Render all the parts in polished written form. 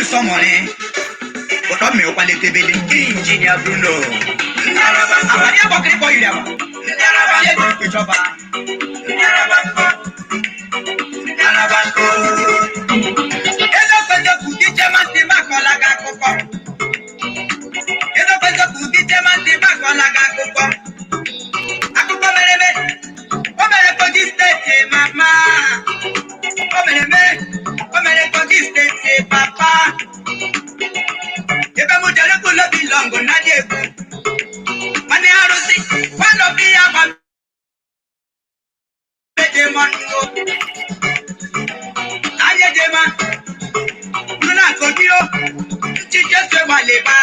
Sọmọrị ụtọ mmiri kwalitebele Injinia Bruno àbàdí àbọ̀kiri bọ̀ yìí àbà yé ìjọba. Ezekwezekwu gị chema ntị makọla gị akụkọ. Ezekwezekwu gị chema ntị makọla gị akụkọ. Akụkọ mere eme, o mere Kogi Steeti mama. O mere eme, o mere Kogi Steeti papa. Ebe m jere kwulobi lọngụ na dị egwu. Mana arụsị, nwanọbi ya gba meje mọnụ. Ayéjema, nuna kogi o, nchiche so gbalịba.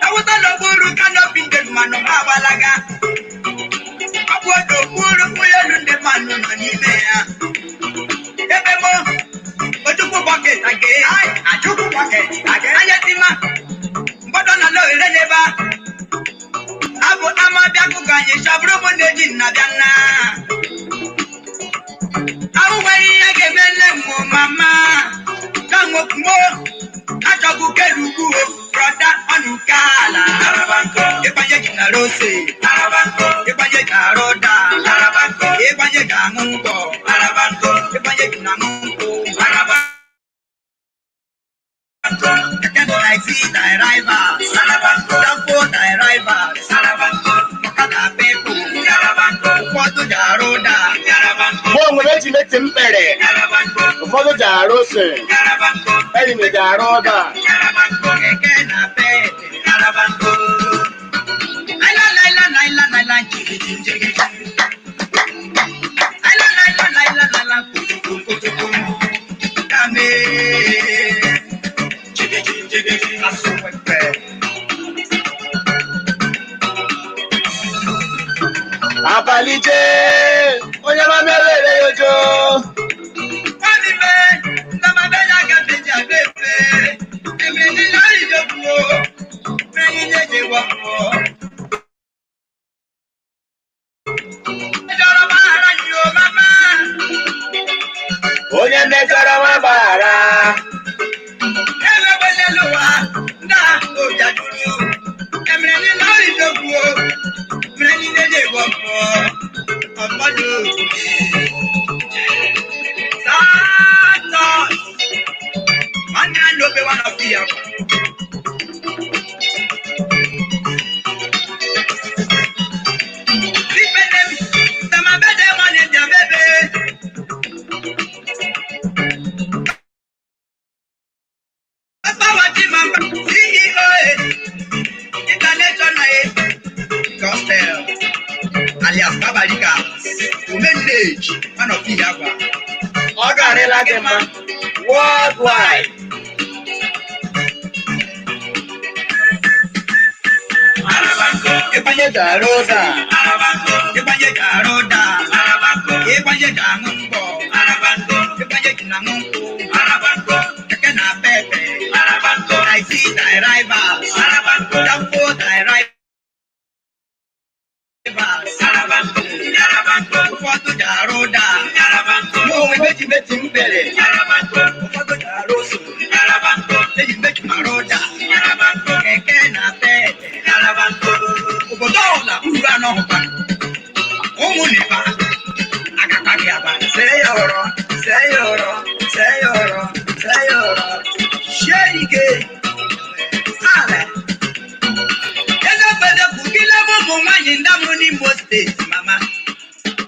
Ewuta n'okpuru kanopi ndị mmanụ ha agbalaga. Ọ bụ n'okpuru ụgbọelu ndị mmanụ nọ n'ime ya. Ebe mụ, Ojukwu bucket age, Ajukwu bucket age. Anya tima, mgbọdọ na lọrịre n'ebe a. Abụ ama bịa kụkọ anyị chabụrụ m na-eji nna bịa nna. Ahụ nwere ihe ga-eme nne m mama. Kanwokumo, achọbụ kelu ugwu o, brọda ọnụ ala. Ịgbanye gị na rose, ịgbanye gị arụ ụda, ịgbanye gị aṅụ ngwọ, ịgbanye gị na aṅụ nkwụ. Keke taxi drivers, danfo drivers, ọkada people, ụfọdụ ji arụ ụda. Mụ onwe m eji meti mkpere, ụfọdụ ji arụ ose, enyi ji arụ ọda. Keke na pet. Laila laila laila laila jigiji jigiji. Laila laila laila laila kutuku kutuku. Kame. Jigiji jigiji asụwepe. Abalị jee, onye ma mewere ya ojo. Kwami ndamabe ya gafe ji abefe. Emere ni lórí ìjókòó. Mẹ́rin léde wọ̀pọ̀. Ẹjọ́rọ̀ bá ara yìí o mama. Onye mejọrọ nwa gbaghara. Ẹgbẹ́gbẹ́lẹ́ ló wà ndá òjàdúró. Ẹ̀mìrẹ́ ní lórí ìjókòó. Mẹ́rin léde wọ̀pọ̀. Ọ̀pọ̀lọ́. Sátọ̀. Wọ́n ní àlọ́ wọn lọ fi yàgò. International Gospel alias Babalika Omenage one of Iyagba. Ọ garịla gị mma. Worldwide. Ịgbanye gara ụda, ịgbanye gara ụda, ịgbanye ga-aṅụ ngwọ, ịgbanye gị na-aṅụ nkwụ, keke na pepe, taxi drivers, danfo drivers, ụfọdụ ji arụ ụda, mụ onwe meji meti mkpere, ụfọdụ ji arụ ose, eji meji mara ụda, keke na pepe, obodo ọbụla uru anọ hụkwa ụmụ nipa agakpa gị agba. See ya ụrọ, see ya ụrọ, see ya ụrọ, see ya ụrọ, sie ike ala. Ezekwezekwu gị lebe ụmụ nwaanyị ndị amụrụ n'Imo Steeti mama.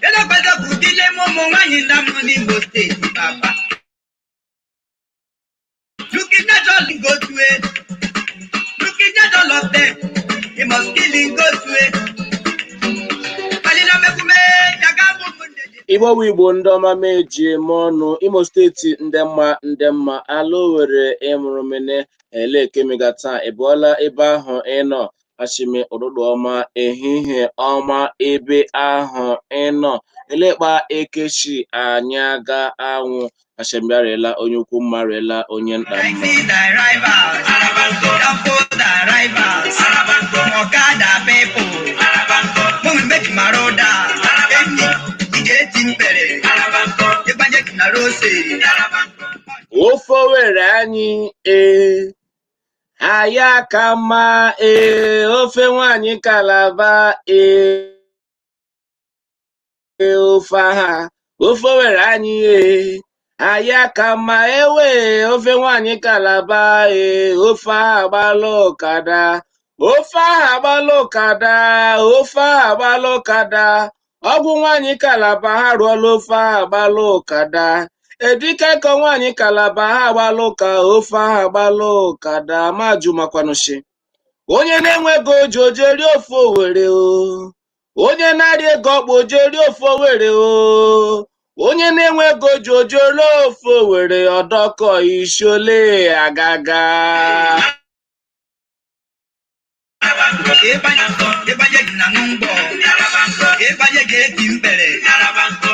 Ezekwezekwu gị lebe ụmụ nwaanyị ndị amụrụ n'Imo Steeti papa. Looking at all go to it. Looking at all of them. He must kill him go to it. Kalila mekume jaga ụmụnne dị. Igbo bụ Igbo ndị ọma m eji eme ọnụ. Imo Steeti ndị mma, ndị mma ala Owerri ịmụrụ mene elekemega taa ị bụọla ebe ahụ ị nọ. Achịmị ụtụtụ ọma, ehihie ọma ebe ahụ ị nọ. Elekpa ekechi anyị aga anwụ achịmbịarịla onye ukwu mma rịla onye nta mma. Taxi drivers, danfo drivers, ọ̀kadà people, mụnụ meji mara ụda, enyi ị ga-eti mkpere, ịgbanye gị na rose. Ofe Owere anyị ee, aya ka mma ee, ofe nwaanyị Kalaba ee, ofe agha, ofe Owere anyị ee, aya ka mma ewe, ofe nwaanyị Kalaba ee, ofe agha agbala ụkada, ofe agha agbala ụkada, ofe agha agbala ụkada, ọgwụ nwaanyị Kalaba ha rụọla ofe agha agbala ụkada, edikekọ nwaanyị Kalaba ha agbala ụka, ofe agha agbala ụkada. Majụ makwanụshi onye na-enweghị oji oje rie ofe Owere o, onye na-arị ego ọkpụ oje rie ofe Owere o, onye na-enweghị oji oje rie ofe Owere, ọdọkọ isi ole agaga. Ịbanye gị na ṅụngbọ, ịbanye gị eti mkpere,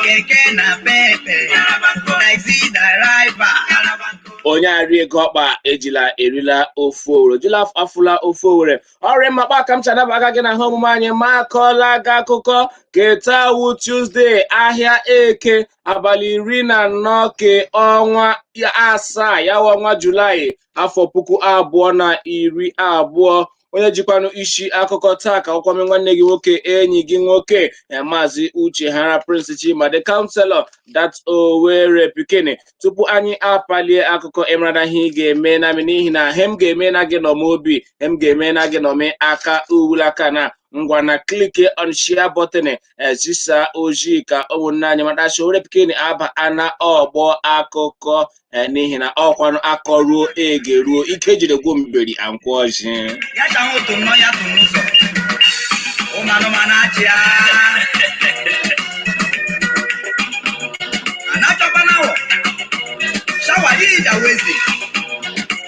keke na pepe, taxi driver. Onye arị ego ọkpa ejila erila ofe Owere, ejila afụla ofe Owere. Ọrịa mmakpa ka m chadaba aka gị na ha omume anyị ma akọọla gị akụkọ keta wu Tuesday, ahịa Eke, abalị 14 ke ọnwa asaa, ya wụ ọnwa Julaị, afọ 2020. Onye jikwanụ isi akụkọ taa ka akwụkwọ nwanne gị nwoke, enyi gị nwoke, Maazị Uche Hara Prince Chima, the counselor that Owerri pikin. Tupu anyị apalie akụkọ, ịmara ihe ị ga-eme na m, n'ihi na hem ga-eme na gị nọ m obi, hem ga-eme na gị nọ m aka uwulaka na ngwa na click on share button, ezisa ozi ka ụmụnne anyị matachi Owerri pikin aba ana ọgbọ akụkọ, n'ihi na ọkwanụ akọ ruo ege ruo ike jiri gwuo mberi ankwụ ọjị. Ya chanwụ tụ nnọọ ya tụ n'ụzọ. Ụmụ anụmanụ achị ya. Anachọkwa na awọ. Shawa ija weze.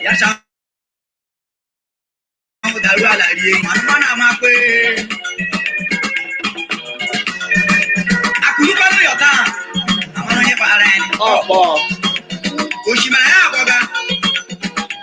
Ya chanwụ daru ala rie. Ụmụ anụmanụ amakwe. Akụrụkwanụ yọta. Amara onye kpara ya. Ọkpọ. Osimiri ya agbọga.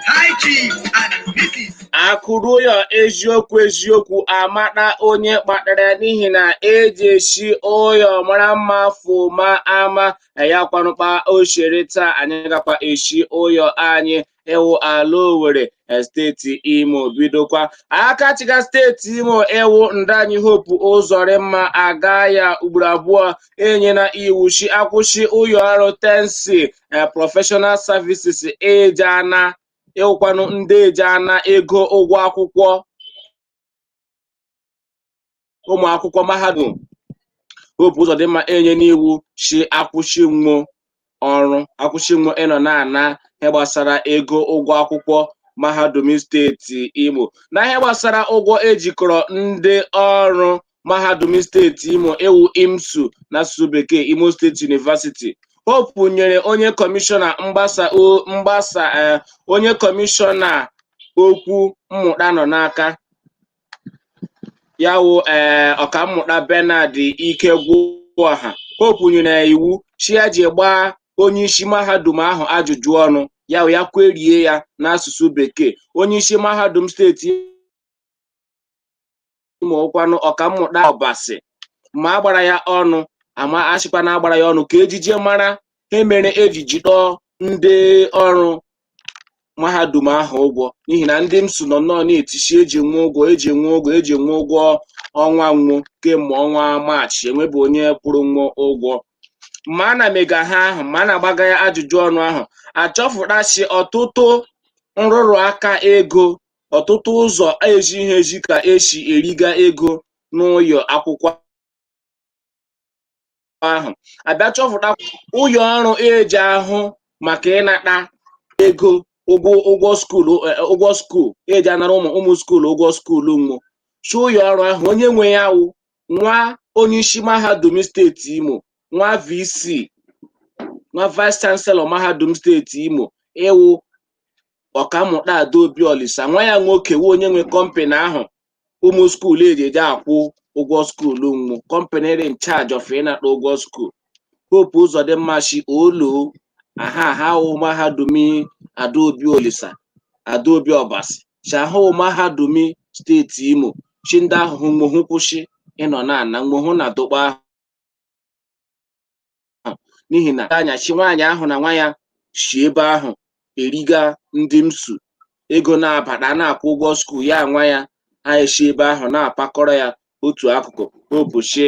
High Chief and Mrs. Akụruo eziokwu eziokwu amata onye kpatara, n'ihi na eji esi ụyọ mara mma fụma ama ya kwanụkpa ochere. Taa anyị gakwa esi ụyọ anyị ewu ala Owerri, steeti Imo. Bidokwa aka chiga steeti Imo ewu ndị Hope Ụzọrịmma aga ya ugboro abụọ enyela iwu shi akwụsị ụyọ ọrụ Tensi Professional Services eji ana ịwụkwanụ ndị eji ana ego ụgwọ akwụkwọ ụmụ akwụkwọ mahadum. Hope Ụzọdịmma enye n'iwu shi akwụsị nwo ọrụ, akwụsị nwo ịnọ na-ana ihe gbasara ego ụgwọ akwụkwọ mahadum steeti Imo na ihe gbasara ụgwọ ejikọrọ ndị ọrụ mahadum steeti Imo ewu IMSU n'asụsụ bekee, Imo State University. Hope nyere onye kọmishọna mgbasa mgbasa onye kọmishọna okwu mmụta nọ n'aka ya wụ ọkammụta Bernard Ikegwuọha. Hope nyere ya iwu chi ya ji gbaa onyeisi mahadum ahụ ajụjụ ọnụ, ya wụ ya kwerie ya n'asụsụ bekee. Onyeisi mahadum steeti Imo kwanụ ọkammụta Ọbasi ma agbara ya ọnụ ama achịkwa na agbara ya ọnụ ka ejije mara ihe mere eji jidọ ndị ọrụ mahadum ahụ ụgwọ, n'ihi na ndị IMSU nọ nnọọ na-etishi eji nwe ụgwọ, eji nwe ụgwọ, eji nwe ụgwọ ọnwa nwụ kemgbe ọnwa Maachị, enwebụ onye kwụrụ nwe ụgwọ. Ma a na mega ha ahụ ma a na-agbaga ya ajụjụ ọnụ ahụ, achọfụtachi ọtụtụ nrụrụ aka ego, ọtụtụ ụzọ ezighị ezi ka esi eriga ego n'ụyọ akwụkwọ ahụ. Abịa chọfụta ụyọ ọrụ eji ahụ maka ịnata ego ụgwọ ụgwọ skuulu, ụgwọ skuul eji anara ụmụ ụmụ skuulu ụgwọ skuulu nwụ chi ụyọ ọrụ ahụ, onye nwe ya wụ nwa onyeisi mahadum steeti Imo, nwa VC, nwa vice chancellor mahadum steeti Imo ịwụ ọkammụta Adaobi Olisa. Nwa ya nwoke wụ onye nwe kọmpanị ahụ ụmụ skuulu eji eje akwụ ụgwọ skuulu nwụ, kọmpanị dị in charge of ịnata ụgwọ skuulu. Hope Uzodimma shi olo aha ha wụ mahadum Adaobi Olisa, Adaobi Ọbasi shi ahụ mahadum steeti Imo chi ndị ahụhụ nwohu kwụsị ịnọ na ana nwohu na dokpa ahụ, n'ihi na anyachi nwaanyị ahụ na nwa ya Si ebe ahụ eriga ndị IMSU ego na-abata, na-akwụ ụgwọ school ya nwa ya, ha esi ebe ahụ na-apakọrọ ya otu akụkụ. Hope shi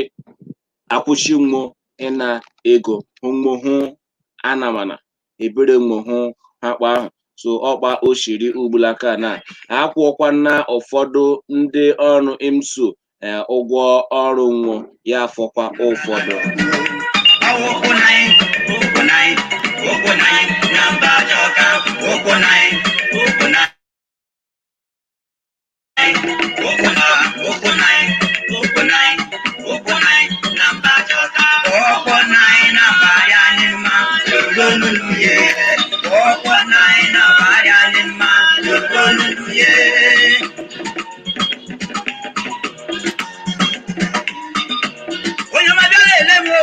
akwụsị nwo ịna ego hụ hụ anamana ebere nwo hụ akpa ahụ. So ọkpa oshiri ugbulaka na akwụọkwa na ụfọdụ ndị ọrụ IMSU ụgwọ ọrụ nwo ya afọkwa ụfọdụ. Ụkwụ nanyị, ụkwụ nanyị, ụkwụ nanyị na mba Jọka, ụkwụ nanyị, ụkwụ nanyị, ụkwụ na ụkwụ nanyị, ụkwụ nanyị, ụkwụ nanyị na mba Jọka, ụkwụ nanyị na mba ya anyị mma, lololu ye, ụkwụ nanyị na mba ya anyị mma, lololu ye. Onye ọma bịara ele m o,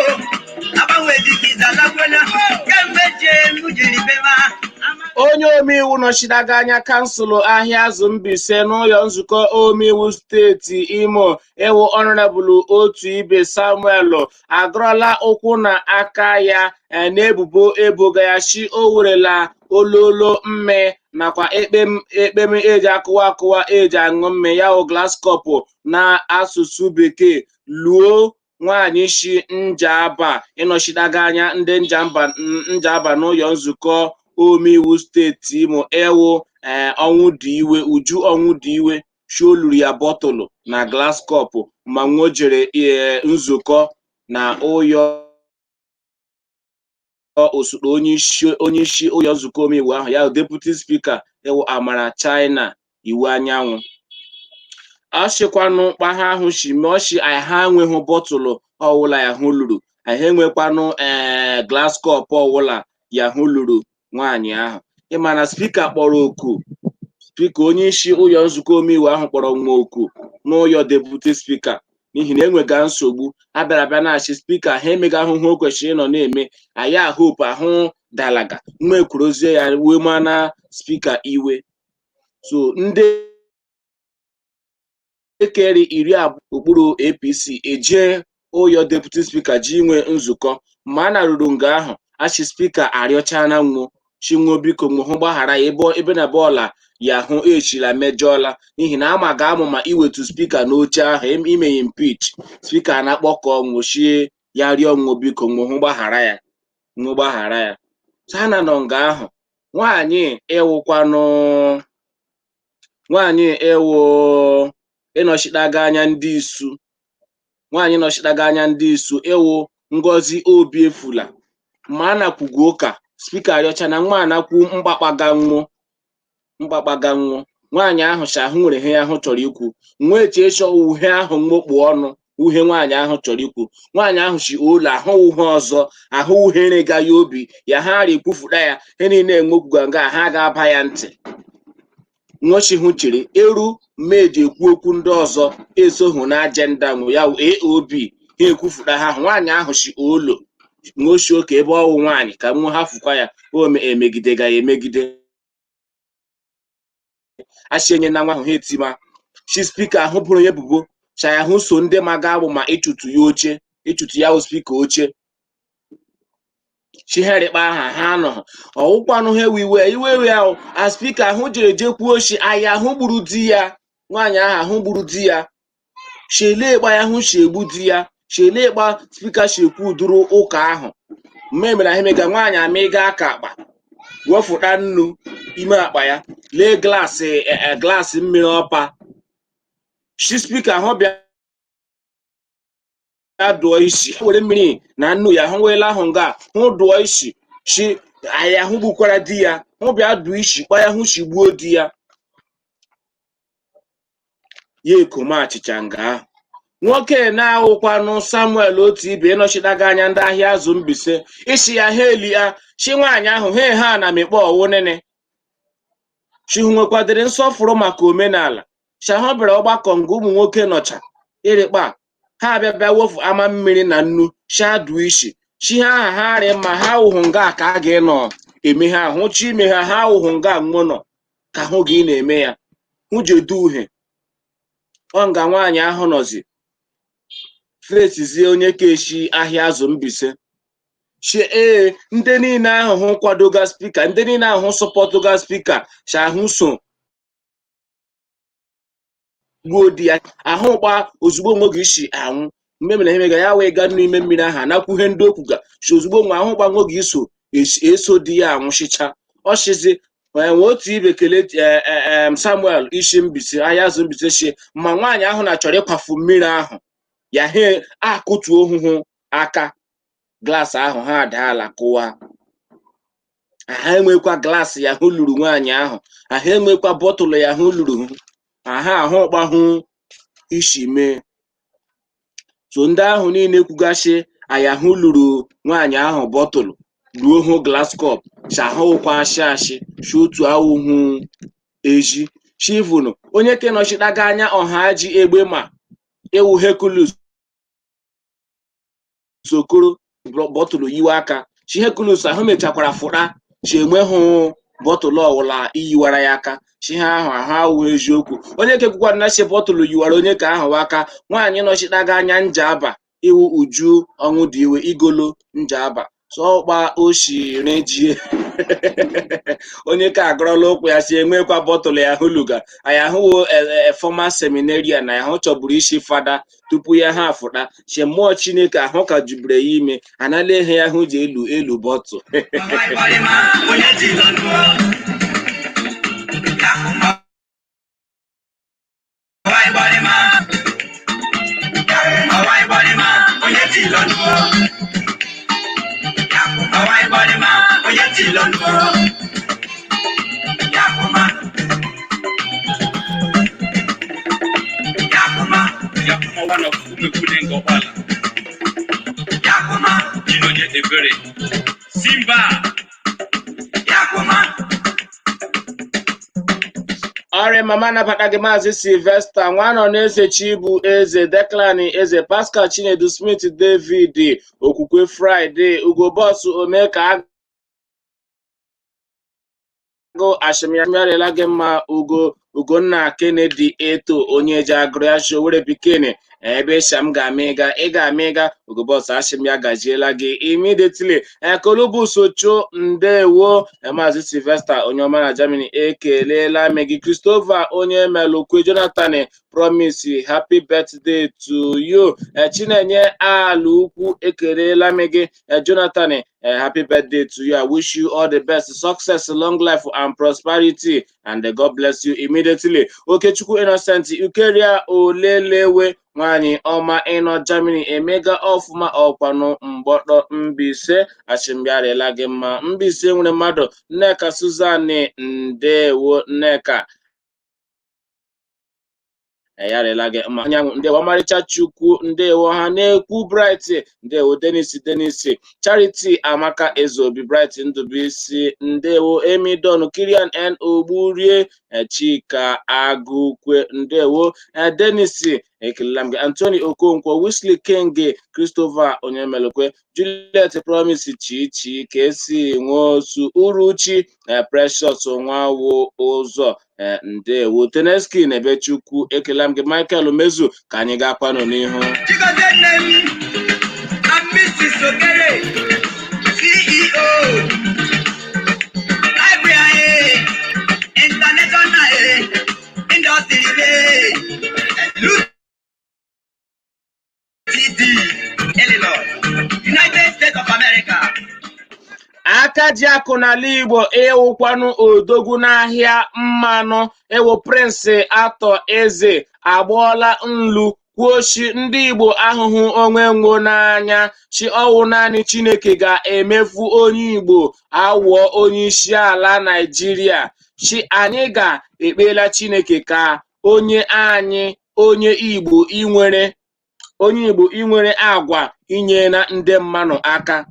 agbanwe dịka alakwela kemgbe jee m jiri bema. Onye omeiwu nọchidaga anya kansụl Ahịa Azụ Mbaise n'ụlọ nzukọ omeiwu steeti Imo, ewu Honourable Otu Ibe Samuel, agọrọla ụkwụ na aka ya n'ebubo eboga ya shi o werela ololo mme nakwa ekpem ekpem eji akụwa akụwa eji aṅụ mme ya, wụ glass cup na asụsụ bekee, luo nwaanyị shi Njaba ịnọchidaga anya ndị Njaba n'ụlọ nzukọ omeiwu steeti Imo, ewu ọnwụ dị iwe Uju ọnwụ dị iwe, shi o luru ya bọtụlụ na glass cup ma nwo jere nzukọ na ụyọ osote onye isi ụlọ nzukọ omeiwu ahụ, ya deputy speaker, ewu Amara China Iwu Anyanwụ. Ọ sịkwanụ kpaha ahụ si mee ọchị ha enweghị bọtụlụ ọwụla ya hụ luru, anyị enwekwanụ glass cup ọwụla ya hụ luru nwaanyị ahụ. Ịma na speaker kpọrọ oku, speaker, onye isi ụlọ nzukọ omeiwu ahụ, kpọrọ nwa oku n'ụlọ deputy speaker n'ihi na enwega nsogbu a bịara bịa na-achị speaker ha emega ahụhụ o kwesịrị ịnọ na-eme. Anyị hope ahụ dalaga nwa ekwurozie ya wee mana speaker iwe. So ndị keri 20 okpuru APC eje ụyọ deputy speaker ji inwe nzukọ. Ma a narụrụ nga ahụ, achị speaker arịọchana nwo chinwo biko nwo hụ gbaghara ya ebe ebe na bọọla ya hụ echila mejọọla, n'ihi na ama ga-amụ ma iwetu speaker n'oche ahụ ime ya impeach. Speaker na-akpọkọ nwochie ya rịọ nwo biko nwo hụ gbaghara ya, nwo gbaghara ya. China nọ nga ahụ, nwaanyị ịwụkwanụ nwaanyị ịwụ ịnọchitaga anya ndị isu, nwaanyị nọchitaga anya ndị isu, ịwụ Ngozi Obi Efula. Ma a nakwugo ụka, speaker arịọcha na nwa anakwu mkpakpaga nwụ mkpakpaga nwụ. Nwaanyị ahụ si ahụ nwere ihe ahụ chọrọ ikwu, nwa eche ịchọ uhe ahụ nwokpu ọnụ uhe nwaanyị ahụ chọrọ ikwu. Nwaanyị ahụ si ụlọ ahụ uhe ọzọ ahụ uhere ga ya obi ya ha ara ekwufuta ya ihe niile enwekwuga nga ha ga-aba ya ntị. Nwochihu chere eru mmeji ekwu okwu ndị ọzọ esoghị na agenda nwe ya wụ AOB ha ekwufuta ha ahụ. Nwaanyị ahụ si ụlọ nwochi oke ebe ọwụ nwaanyị ka nwa ha fukwa ya o emegide ga ya emegide achị enye na nwa ahụ ha etima chi speaker ahụ bụrụ ya ebubo cha ya hụ so ndị ma ga-agbụ ma ịchụtụ ya oche, ịchụtụ ya wụ speaker oche chiherikpa aha ha nọ ọwụkwanụ ha ewe iwe iwe iwe ahụ a. Speaker ahụ jere jekwuo ochi aya ahụ gburu di ya, nwaanyị ahụ ahụ gburu di ya, shele gba ya hụ shi egbu di ya, shele gba speaker shi ekwu uduru ụka ahụ mme mere ahụ emega nwaanyị amịga aka akpa wefụta nnu ime akpa ya lee glaasị glaasị mmiri ọpa shi speaker ahụ bịa dụọ isi were mmiri na nnu ya hụ weela ahụ nga hụ dụọ isi shi aya hụ gbukwara di ya, hụ bịa dụọ isi kpa ya hụ shi gbuo di ya. Ya ekome achịcha nga ahụ. Nwoke na-awụkwanụ Samuel Otu Ibe ịnọchitaga anya ndị Ahịa Azụ Mbaise isi ya ha eli ya chi nwaanyị ahụ ha ha na mekpe ọwụ nene chihu nwekwadịrị nsọfụrụ maka omenala shahụ bịara ọgbakọ nga ụmụ nwoke nọcha ịrịkpa ha abịa bịa wofu ama mmiri na nnu shadu isi chi ha aha ha arị mma ha wụhụ nga ka a ga-enọ eme ha hụ chi ime ha ha wụhụ nga nwụ nọ ka hụ gị na-eme ya hụ jedu uhe ọ nga nwaanyị ahụ nọzi fesizie onye keshi Ahịa Azụ Mbaise. Shi ee, ndị niile ahụ kwadoga speaker, ndị niile ahụ supportụga speaker, shi ahụ so gbuo di ya ahụ gba ozugbo nwe oge isi anwụ mgbe mere emega ya wee gaa n'ime mmiri ahụ anakwuhe ndị okwuga shi ozugbo nwe ahụ gba nwe oge iso eso di ya anwụchicha. Ọshizi enwe otu ibe kele Samuel isi Mbaise ahịa azụ Mbaise shi ma nwaanyị ahụ na chọrọ ịkwafu mmiri ahụ ya he akụtuo ohuhu aka glass ahụ ha adaala kụwa. Ha enwekwa glass ya hụ luru nwaanyị ahụ, ha enwekwa bottle ya hụ luru ha ahụ gbahụ isi mee. So ndị ahụ niile kwugashi aya hụ luru nwaanyị ahụ bottle ruo hụ glass cup shahụkwa ashị ashị shi otu awụhụ ezi shivunu onye ke nọchitaga anya ọha ji egbe ma ewu Hercules Okoro bottle yiwe aka chi Hercules ahụ mechakwara fụra chi enweghị bottle ọwụla iyiwara ya aka chi ha ahụ ahụ awụ eziokwu. Onye kekwukwara na chi bottle yiwara onye ka ahụ aka nwaanyị nọchitaga anya Njaba iwu Uju ọnwụ dị iwe igolo Njaba sọkpa oshirejie onye ka agọrọla ụkwụ ya si enwekwa bottle ya hụluga anyị ahụwo former seminarian na ahụ chọburu isi fada tupu ya ha afụta chi mmụọ Chineke ahụ ka jubere ya ime anala ihe ya hụ ji elu elu bottle. One of Umekule Ngọkwala. Chinonye Ebere. Simba. Ọrịa mama nabata gị Maazị Sylvester nwanọ na-eze Chibu Eze Declan Eze Pascal Chinedu Smith David Okwukwe Friday Ugo Boss Omeka Agụ ashịmịarịla gị mma Ugo Ugonna Kennedy Eto onye ji agụrụ ya shi Owerri Pikini ebe sham ga-ama ịga ị ga-ama ịga Ugo Boss ashịmịa gajiela gị immediately. Kolobus Ocho ndewo. Maazị Sylvester onye ọma na Germany ekelela m gị. Christopher onye melukwe Jonathan Promise happy birthday to you. Chinenye ala ukwu ekelela m gị. Jonathan, happy birthday to you. I wish you all the best, success, long life and prosperity, and God bless you immediately. Okechukwu Innocent Ukeria Olelewe nwanyị ọma ịnọ Germany emega ọfụma ọkwanụ mgbọtọ Mbaise achịmbịarịla gị mma. Mbaise nwere mmadụ. Nneka Suzanne ndewo Nneka yarịla gị mma. Anyanwụ ndewo. Ọmarịcha Chukwu ndewo. Ha na-ekwu Bright ndewo. Denis Denis Charity Amaka Ezeobi Bright Ndubuisi ndewo. Emidon Kirian N Ogburie Chika Agụkwe ndewo. Denis ekelela m gị. Anthony Okonkwo Wesley King Christopher Onyemelukwe Juliet Promise Chichi Kesi Nwosu Uruchi Precious Nwawo Ụzọ ndewo. Teneski na Ebechukwu ekelela m gị. Michael Mezu ka anyị ga-akwanụ n'ihu. Chigozie nne m and Mrs. Okere, CEO, Library International Industry, LUTD, Illinois, United States of America. Aka ji akụ n'ala Igbo ịwụkwanụ odogwu n'ahịa mmanụ ewu Prince Atọ Eze agbọọla nlu kwuochi ndị Igbo ahụhụ onwe nwo n'anya chi ọwụ naanị Chineke ga-emefu onye Igbo awụọ onye isi ala Naịjirịa chi anyị ga-ekpela Chineke ka onye anyị onye Igbo inwere agwa inyere ndị mmanụ aka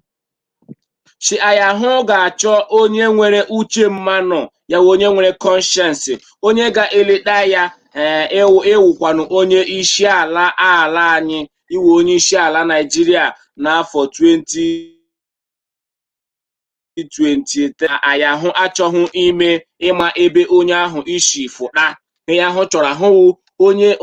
chi anyị ahụ ga-achọ onye nwere uche mmanụ ya onye nwere conscience onye ga-eleta ya ịwụkwanụ onye isi ala ala anyị iwu onye isi ala Naịjirịa n'afọ 2023 anyị ahụ achọghị ime ịma ebe onye ahụ isi fụta ihe ahụ chọrọ ahụwụ Onye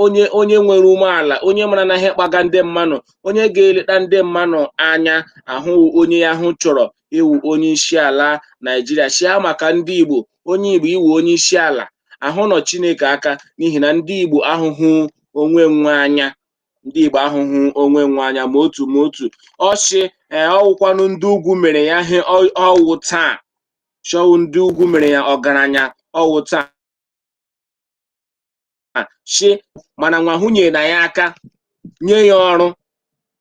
nwere umeala, onye mara na ihe kpaga ndị mmanụ, onye ga-eleta ndị mmanụ anya ahụ, onye ahụ chọrọ iwu onye isi ala Naijiria chia maka ndị Igbo. Onye Igbo iwu onye isi ala ahụ nọ Chineke aka, n'ihi na ndị Igbo ahụhụ onwe nwe anya, ndị Igbo ahụhụ onwe nwe anya ma otu ma otu. Ọchị ee, ọwụkwanụ ndị ugwu mere ya ihe ọwụ taa. Chọwụ ndị ugwu mere ya ọgaranya ọwụ taa shi, mana nwa nwunye na ya aka nye ya ọrụ,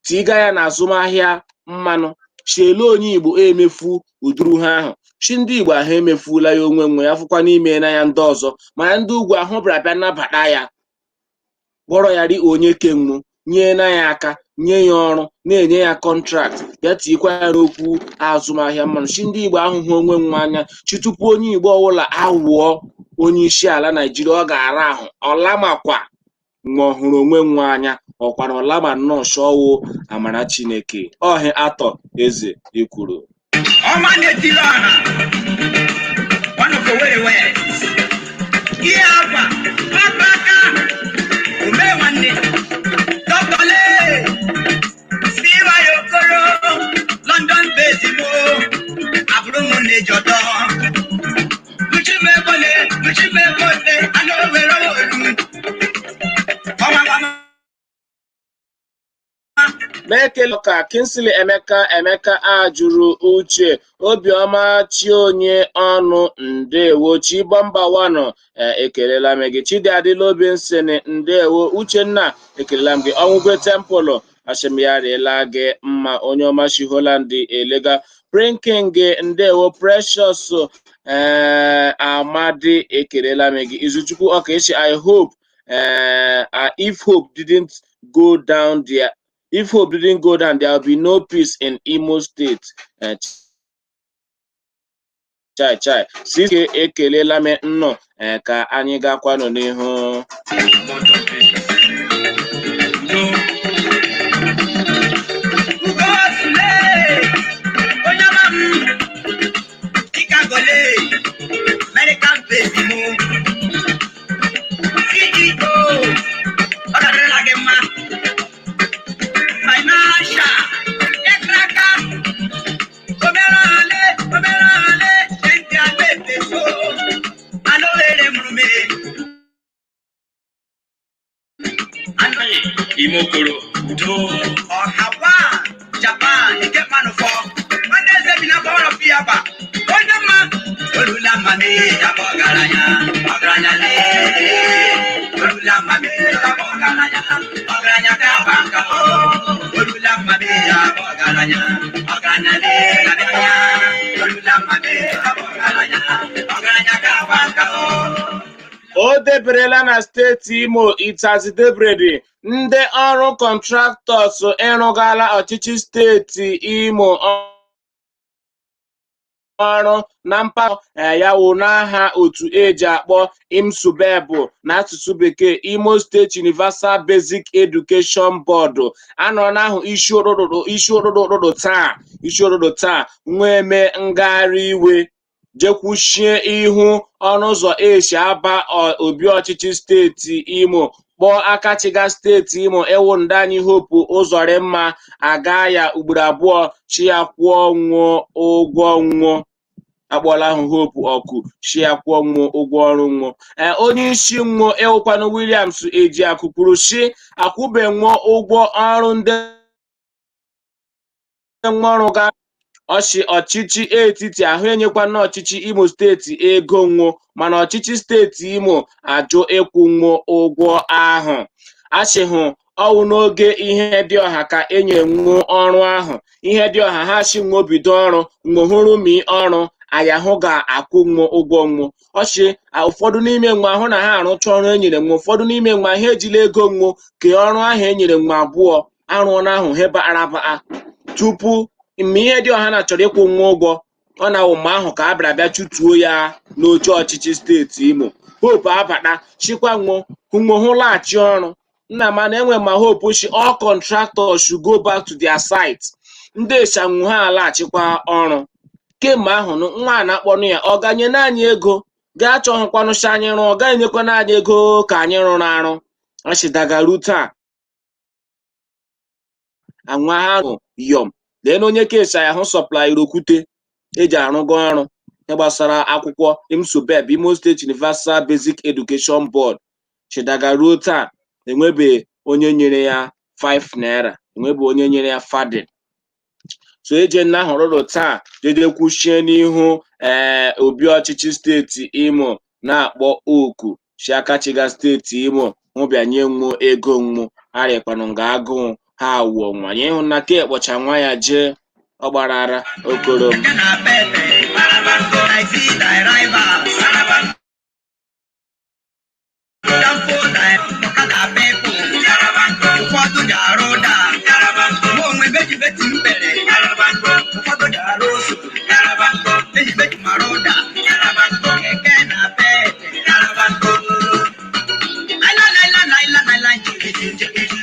tiga ya n'azụmahịa mmanụ. Chielu onye Igbo emefu uduru ha ahụ chi ndị Igbo ahụ emefula ya onwe nwe ya, fụkwa n'ime na ya ndị ọzọ. Mana ndị ugwu ahụ bịara bịa nabata ya, kpọrọ ya dị onye kenwu, nye na ya aka, nye ya ọrụ, na-enye ya contract, bịa tikwa ya n'okwu azụmahịa mmanụ. Chi ndị Igbo ahụhụ onwe nwe anya. Chi tupu onye Igbo ọbụla awụọ onye isi ala Naijiria, ọ ga-ara ahụ ọlamakwa ma ọ hụrụ onwe nwe anya, ọkwara ọlama nnọọ shọwụ amara Chineke ọhịa atọ eze ikwuru. Ọnwa na-etiri ọha, one of Owerri West, ihe akwa akpa aka ume nwanne Dr. Lee CY Okoro, London base mo abụrụ m na-ejọtọ Luchimebole Luchimebole anụ Owere olu ọnwa ọnwa. Mekele ka Kingsley Emeka Emeka ajụrụ Uche Obiọma Chionye ọnụ. Ndewo Chibọmba wanụ, ekelela m gị. Chidi Adịla Obi Nsini, ndewo. Uchenna, ekelela m gị. Ọnwụgwe Tempụlụ, asị m ya riela gị mma, onye ọma shi Holland elega. Prinking, ndewo. Precious Amadi, ekelela m gị. Izuchukwu Ọkaechi, I hope if hope didn't go down there, if hope didn't go down, there will be no peace in Imo State. Chai chai sike, ekelela m nnọọ. Ka anyị gakwanụ n'ihu. Udo. Ugosule, onye ọma m, Chicago le, American base mụ, CEO, ọ ga-adịrịla gị mma. Financial, Ekraka, Omerale, Omerale, Enti Agbepeso, Alowere Mrume. Ime Okoro, udo. Ọhawa, Japan, ike mmanụ fọ. Nwanne eze bi na bọrọ fiaba. Onye mma, olula mma mee abọ ọgaranya, ọgaranya lee. Olula mma mee abọ ọgaranya, ọgaranya ka aba nka o. Olula mma mee abọ ọgaranya, ọgaranya lee ọgaranya. Olula mma mee abọ ọgaranya, ọgaranya ka aba nka o. O deberela na steeti Imo itazidebredi ndị ọrụ contractors ịrụgala ọchịchị steeti Imo ọrụ na mpaghara ya wụ n'aha otu eji akpọ IMSUBEB n'asụsụ bekee, Imo State Universal Basic Education Board, anọ n'ahụ isi ụtụtụ, isi ụtụtụ ụtụtụ taa, isi ụtụtụ taa, nwee mee ngagharị iwe jekwuchie ihu ọnụ ụzọ esi aba obi ọchịchị steeti Imo, kpọọ aka chiga steeti Imo ịwụ ndị anyị Hope Ụzọrịmma aga ya ugboro abụọ chi ya kwụọ nwụọ ụgwọ nwụọ. Akpọọla ahụ Hope ọkụ chi ya kwụọ nwụọ ụgwọ ọrụ nwụọ. Ee, onye isi nwụọ ịwụkwanụ Williams Ejiakụ kwuru shi akwụbe nwụọ ụgwọ ọrụ ndị nwa ọrụ ga ọchị ọchịchị etiti ahụ enyekwana ọchịchị Imo steeti ego nwụọ, mana ọchịchị steeti Imo ajụ ịkwụ nwụọ ụgwọ ahụ. Achịhụ ọwụ n'oge ihe dị ọha ka enye nwụọ ọrụ ahụ ihe dị ọha ha chi nwụọ bido ọrụ nwụhụrụ mi ọrụ ayahụ ga-akwụ nwụọ ụgwọ nwụọ. Ọchị ụfọdụ n'ime nwa ahụ na ha arụcha ọrụ enyere nwa, ụfọdụ n'ime nwa ha ejila ego nwụọ kee ọrụ ahụ enyere nwa abụọ arụọ n'ahụ he bara baa tupu mgbe ihe dị ọha na chọrọ ịkwụ nwa ụgwọ. Ọ na-awụ mgbe ahụ ka a bịara bịa chụtuo ya n'oche ọchịchị steeti Imo. Hope abata chịkwa nwụ nwụ hụ laghachi ọrụ nna, mana enwe ma Hope shi all contractors should go back to their site. Ndị ịshanwu ha alaghachikwa ọrụ kemgbe ahụ. Nwa a na-akpọnụ ya ọ ganye na anyị ego gaa chọhụkwanụcha anyị rụọ, ọ gaghị enyekwana anyị ego ka anyị rụrụ arụ. Achịdagaru taa anwa ahụ yọm lee na onye kesa ya hụ sọplaịrị okwute eji arụgo ọrụ ihe gbasara akwụkwọ IMSUBEB, Imo State Universal Basic Education Board. Chidagaruo taa enwebe onye nyere ya 5 naira, enwebe onye nyere ya farthing. So eje nna ahụ rụrụ taa jeje kwuchie n'ihu obi ọchịchị steeti Imo na-akpọ oku si aka chiga steeti Imo hụ bịa nye nwo ego nwo arịkwanụ nga agụụ ha awụọ nwa ya ịhụ na ka ekpọcha nwa ya jee ọ gbara ara okoro m. Keke NAPEP, taxi drivers, danfo ọkada people, ụfọdụ ji arụ ụda, mụ onwe beji beti mbere, ụfọdụ ji arụ osu, eji beji mara ụda, keke NAPEP, laila laila laila laila njikiji njikiji,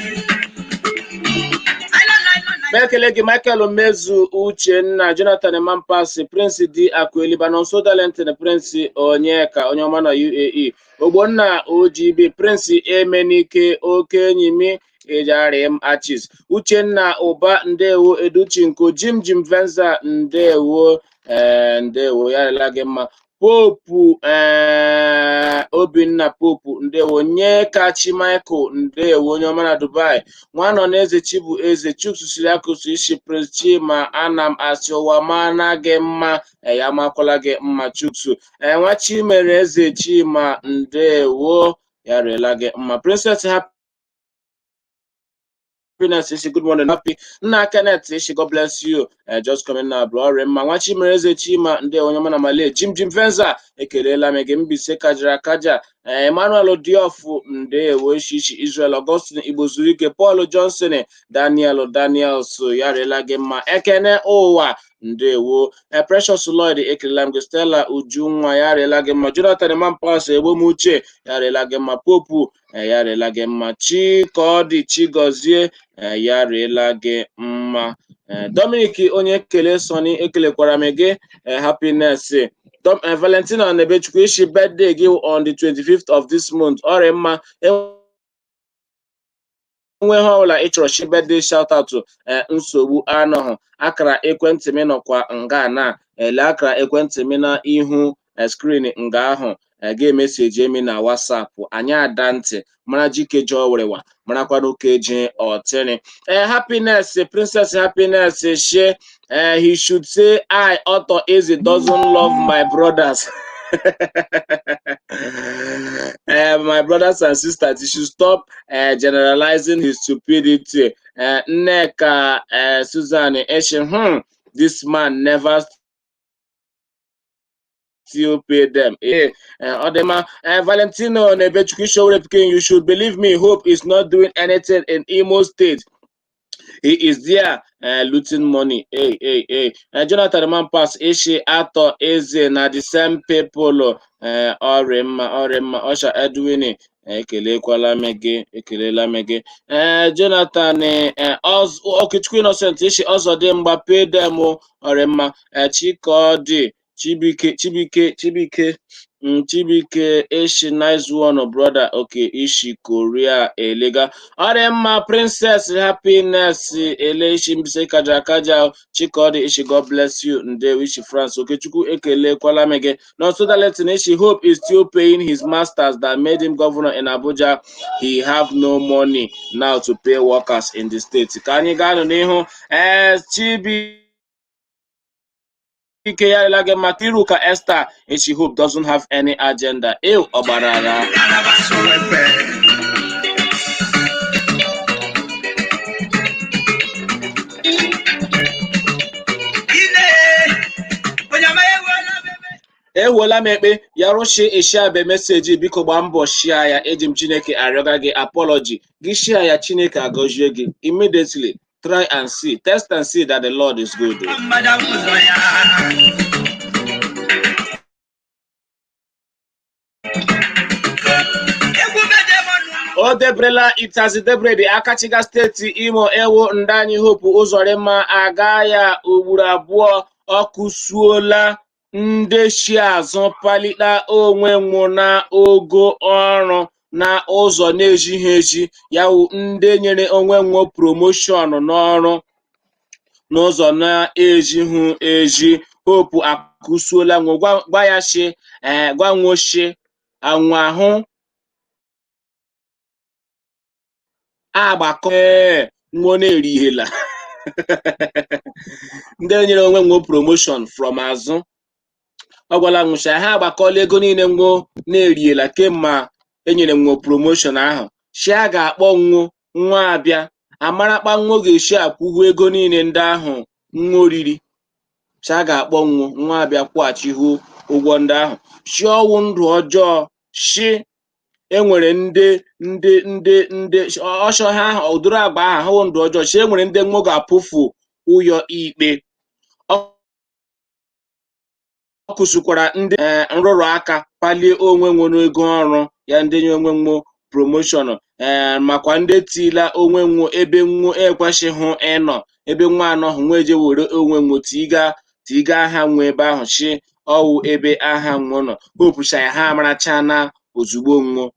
laila laila laila. Ekele gị Michael Mezu, Uchenna Jonathan Mampasi, Prince D Akueliba, Nonso Darlington, Prince Onyeka onye ọma na UAE, Ogbonna OGB, Prince Emenike Okenyimi Ejarim Achis, Uchenna Ụba, ndewo. Educhinko Jim Jim Venza, ndewo. Ndewo, ya rela gị mma. Popu Obinna Popu, ndewo. Nye Kachi Michael, ndewo, onye ọma na Dubai. Nwanọ na eze Chibu Eze Chuks Siriakus Isi Prince Chima, ana m asị ụwa mana gị mma. Ya makwala gị mma, Chuks. Nwa Chimere Eze Chima, ndewo, ya rela gị mma. Princess Happiness Ishi, good morning, happy nna Kenneth Ishi, God bless you. Just coming now, bro. Ọrịa mma. Nwa Chimere Eze Chima, ndewo, onye ọma na Male. Jim Jim Venza, ekelela m gị. Mbise kajara akaja. Emmanuel Diofu, ndewo. Ishishi Israel Augustine Igbo zuru ike, Paul Johnson, Daniel Daniels, ya rela gị mma. Ekene ụwa, ndewo. Precious Lloyd, ekelela m gị. Stella Ujunwa, ya rela gị mma. Jonathan Mampas Egbomuche, ya rela gị mma. Popu, ya rela gị mma. Chikọdị Chigozie, ya rela gị mma. Dominic onye kele Sonny, ekelekwara m gị. Happiness Valentina Nebechukwu ishi birthday gị on the 25th of this month, ọrịa mma. Enwe ihe ọbụla ị chọrọ shi birthday shout out, nsogbu anọghị. Akara ekwentị m nọkwa nga na ele akara ekwentị m na ihu screen nga ahụ. Ga-emeseji emi na WhatsApp anyị ada ntị mara jike jọwerewa marakwanụ keje ọtịrị. Happiness, Princess Happiness share, he should say, "I, Otto Eze, doesn't love my brothers, my brothers and sisters. He should stop generalizing his stupidity." Nneka Susan Eshe, this man never still pay them. Ọ dị mma. Valentino Nebechukwu Showore Pikin, you should believe me, Hope is not doing anything in Imo State. He is there looting money. Hey, hey, hey. Jonathan Mampas, Ishi Ato Eze, na the same people. Ọrịmma, ọrịmma, Osha Edwin, ekelekwala m gị, ekelela m gị. Jonathan, Okechukwu Innocent, Ishi Ọzọdimgba, pay them, ọrịmma. Chikodi, Chibike, Chibike, Chibike, Chibike, Ishi, nice one, brother. Okay, Ishi Korea, Elega. Ọrịmma, Princess Happiness, Ele Ishi Mbise Kaja Kaja, Chikodi, Ishi, God bless you, Ndewo, Ishi France. Okechukwu, ekelekwala m gị. Nonso Darlington, Ishi, Hope is still paying his masters that made him governor in Abuja. He have no money now to pay workers in the state. Ka anyị gaa n'ihu. Chibi ike ya rela gị maka iru ka Esther Ishi, Hope doesn't have any agenda. Ew, ọgbara ara. Sowepe. Ine, onye ama ewela bebe. Ewuola m ekpe ya rụshi ishiabe message. Biko gbaa mbọ share ya. Eji m Chineke arịọga gị apology gị share ya, Chineke agọzie gị immediately. Try and see, test and see that the Lord is good. Mmadụ ụzọ ya. Egwu beje mọnụ. O debrela itazi debredi akachiga steeti Imo ewu ndị Hope Ụzọrịmma aga ya ugboro abụọ ọkụsuola ndị shi azụ palita onwe nwụ na ogo ọrụ. Na ụzọ na-ejighị eji, ya wụ ndị nyere onwe nwo promotion n'ọrụ n'ụzọ na-ejighị eji. Hope akụsuola nwo, gwa ya shi, gwa nwo shi anwụ ahụ agbakọ nwo na-erighela. Ndị nyere onwe nwo promotion from azụ, ọ gwala nwụcha ha agbakọla ego niile nwo na-eriela kemgbe enyere nwo promotion ahụ. Shi a ga-akpọ nwo nwa abịa amarakpa nwo ga-esi akwụgwo ego niile ndị ahụ nwo riri. Shi a ga-akpọ nwo nwa abịa kwụghachihu ụgwọ ndị ahụ. Shi ọwụ ndụ ọjọọ shi enwere ndị ndị ndị ndị ọchọ ha ahụ ụdịrị agba ahụ ahụ ndụ ọjọọ shi enwere ndị nwo ga-apụfu ụyọ ikpe. Ọ kụsikwara ndị nrụrụ aka palie onwe nwo n'ego ọrụ ya, ndị nye onwe nwo promotion, makwa ndị tila onwe nwo ebe nwo ekwesịghị ịnọ, ebe nwa anọghị nwa eje were onwe nwo tiga aha nwo ebe ahụ, shi ọwụ ebe aha nwo nọ. Hope ya ha amaracha na ozugbo nwo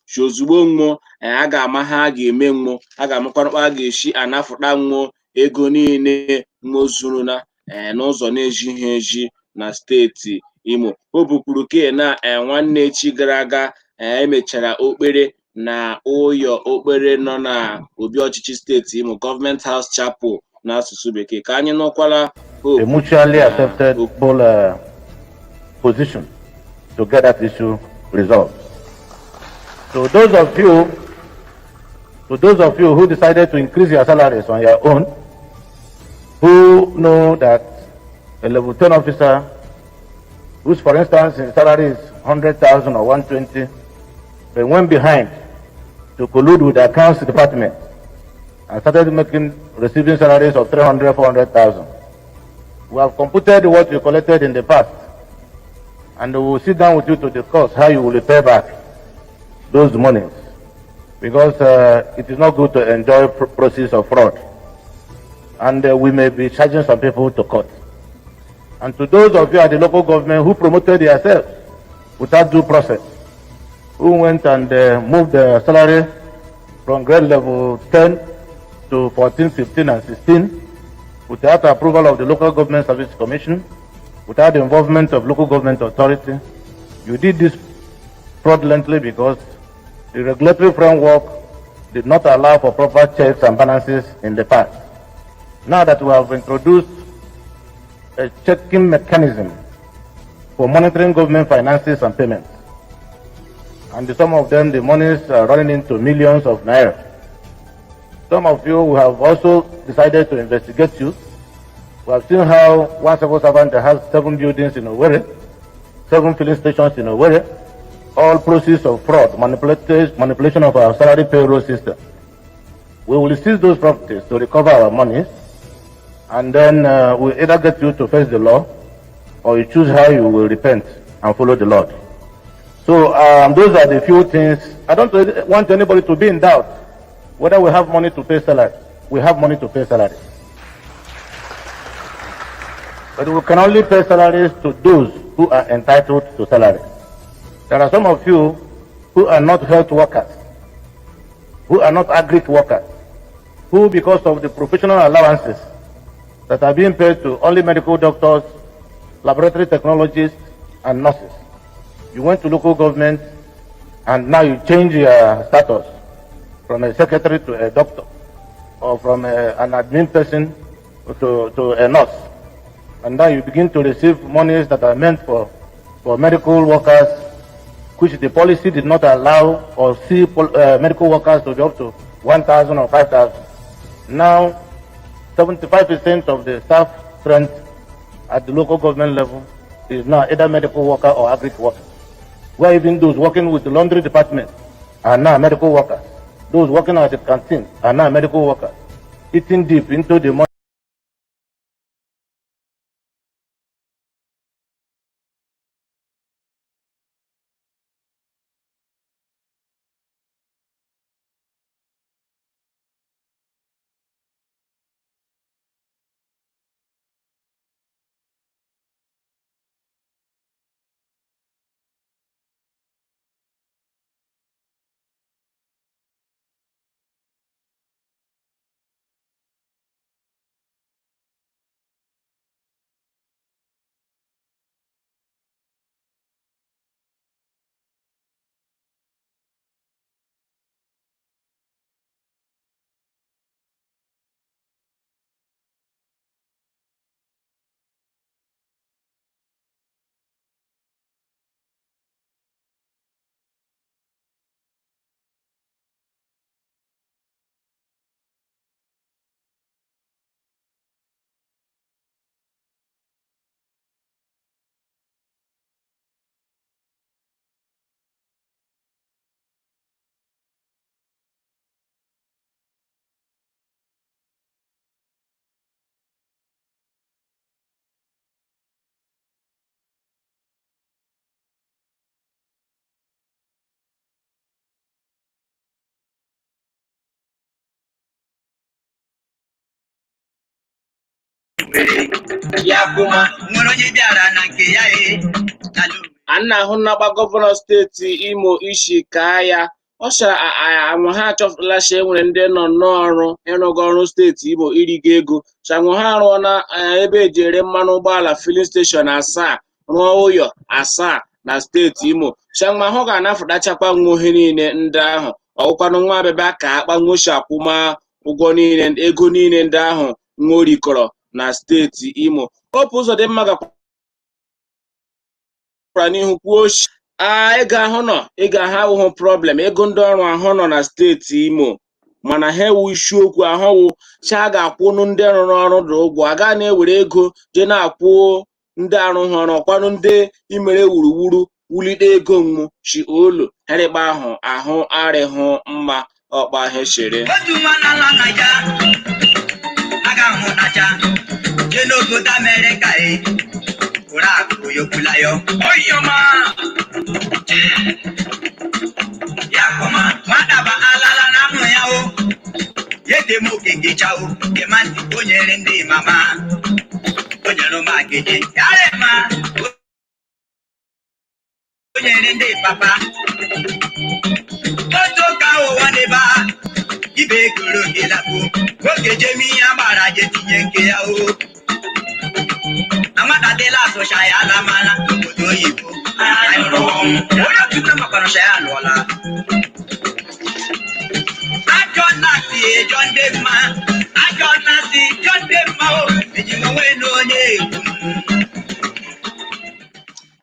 shi ozugbo nwo a ga-ama ha a ga-eme nwo, a ga-amakwarakwa a ga-esi anafụta nwo ego niile nwo zuru na n'ụzọ na-ejighị eji na steeti Imo. Hope kwuru ke na nwanne echi gara aga emechara okpere na ụyọ okpere nọ na obi ọchịchị steeti Imo, Government House Chapel n'asụsụ bekee. Ka anyị nụkwala Hope a mutually na acceptable position to get that issue resolved. To those of you who decided to increase your salaries on your own, who know that a level 10 officer, whose, for instance, his salary is 100,000 or 120, they went behind to collude with the accounts department and started receiving salaries of 300, 400,000. We have computed what you collected in the past, and we will sit down with you to discuss how you will repay back those monies, because it is not good to enjoy proceeds of fraud. And we may be charging some people to court. And to those of you at the local government who promoted yourselves without due process, who went and moved the salary from grade level 10 to 14, 15, and 16, without approval of the Local Government Service Commission, without the involvement of local government authority, you did this fraudulently because the regulatory framework did not allow for proper checks and balances in the past. Now that we have introduced a checking mechanism for monitoring government finances and payments, and some of them, the monies are running into millions of naira. Some of you who have also decided to investigate you. We have seen how one civil servant has 7 buildings in Owerri, 7 filling stations in Owerri, all proceeds of fraud, manipulation of our salary payroll system. We will seize those properties to recover our monies, and then we either get you to face the law, or you choose how you will repent and follow the Lord. So those are the few things. I don't want anybody to be in doubt whether we have money to pay salary. We have money to pay salaries. But we can only pay salaries to those who are entitled to salaries. There are some of you who are not health workers, who are not agri workers, who because of the professional allowances that are being paid to only medical doctors, laboratory technologists, and nurses. You went to local government and now you change your status from a secretary to a doctor, or from an admin person to a nurse. And now you begin to receive monies that are meant for medical workers, which the policy did not allow or see medical workers to be up to 1,000 or 5,000. Now, 75% of the staff strength at the local government level is now either medical worker or agri worker. Where even those working with the laundry department are now medical workers. Those working at the canteen are now medical workers. Eating deep into the money. Owere ya kuma nwere onye bịara na nke ya e n'ala. A na-ahụ nnagba gọvanọ steeti Imo ishi kaa ya. Ọ sịra anwụ ha achọpụtala sị enwere ndị nọ n'ọrụ ịrụga ọrụ steeti Imo irigo ego chanwụ ha arụọ na ebe eji ere mmanụ ụgbọala filling station 7, rụọ ụyọ 7 na steeti Imo. Chanwụ ahụ ga-anafụtachakwa nwa ohe niile ndị ahụ ọwụkwanụ nwa abịabịa ka akpa nwochi akwụma ụgwọ niile, ego niile ndị ahụ nwa orikọrọ na steeti Imo. Hope Uzodimma gakwara n'ihu kwuo ego ahụ nọ, ego ahụ awụghị problem, ego ndị ọrụ ahụ nọ na steeti Imo, mana ha ewu isiokwu ahụ wụ cha ga-akwụnụ ndị rụrụ ọrụ dị ụgwọ, aga na-ewere ego je na-akwụ ndị arụghị ọrụ, ọkwanụ ndị imere wuruwuru wulite ego mụ chi olu herịkpa ahụ ahụ arịhụ mma ọkpa ha chere. Otu nwa n'ala Naija aga hụ nacha jee n'obodo Amerịka e ụra akụ yokwula ya Oyoma. Ya kọma nwata alala na amụ ya o yete m okekecha o kema ntị o nyere ndị mama o nyere m akeje yare ma o nyere ndị papa otu ka ụwa n'ebe a ibe ekoro gị lakpo oge jemi ihe agbara je tinye nke ya o na nwata dịla asụcha ya ala mara n'obodo oyibo. Anyị rụrụ ọnwụ onye ọtụtụ makwanụcha ya alụọla ajọ nna si ejọ ndị mma, ajọ nna si jọ ndị mma o eji m onwe na onye egwu.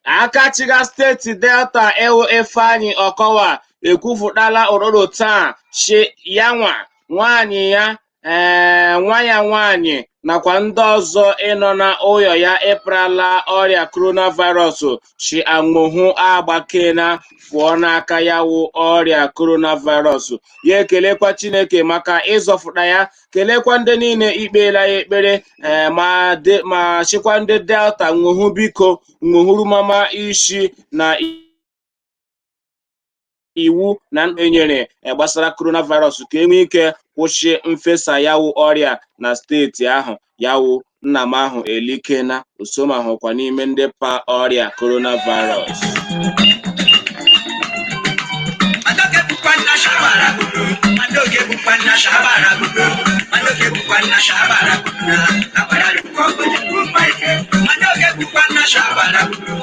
Aka chiga steeti Delta ewu Ifeanyi Ọkọwa ekwufutala ụrụrụ taa shi ya nwa nwaanyị ya, ee, nwa ya nwaanyị nakwa ndị ọzọ ịnọ na ụyọ ya ịprala ọrịa coronavirus, shi anwụhụ agbakena pụọ n'aka ya wụ ọrịa coronavirus. Ya ekelekwa Chineke maka ịzọfụta ya, kelekwa ndị niile ikpela ya ekpere, ee, ma chịkwa ndị Delta nwụhụ biko nwụhụrụ mama isi na iwu na enyere gbasara coronavirus ka enwee ike kwụsị mfesa ya wụ ọrịa na steeti ahụ. Ya wụ nna m ahụ elikena osomahụkwa n'ime ndị pa ọrịa coronavirus. Madoke bụkwa nna shabara gudu, Madoke bụkwa nna shabara gudu, Madoke bụkwa nna shabara gudu na agbara lukọ onye bụ mma ike. Madoke bụkwa nna shabara gudu,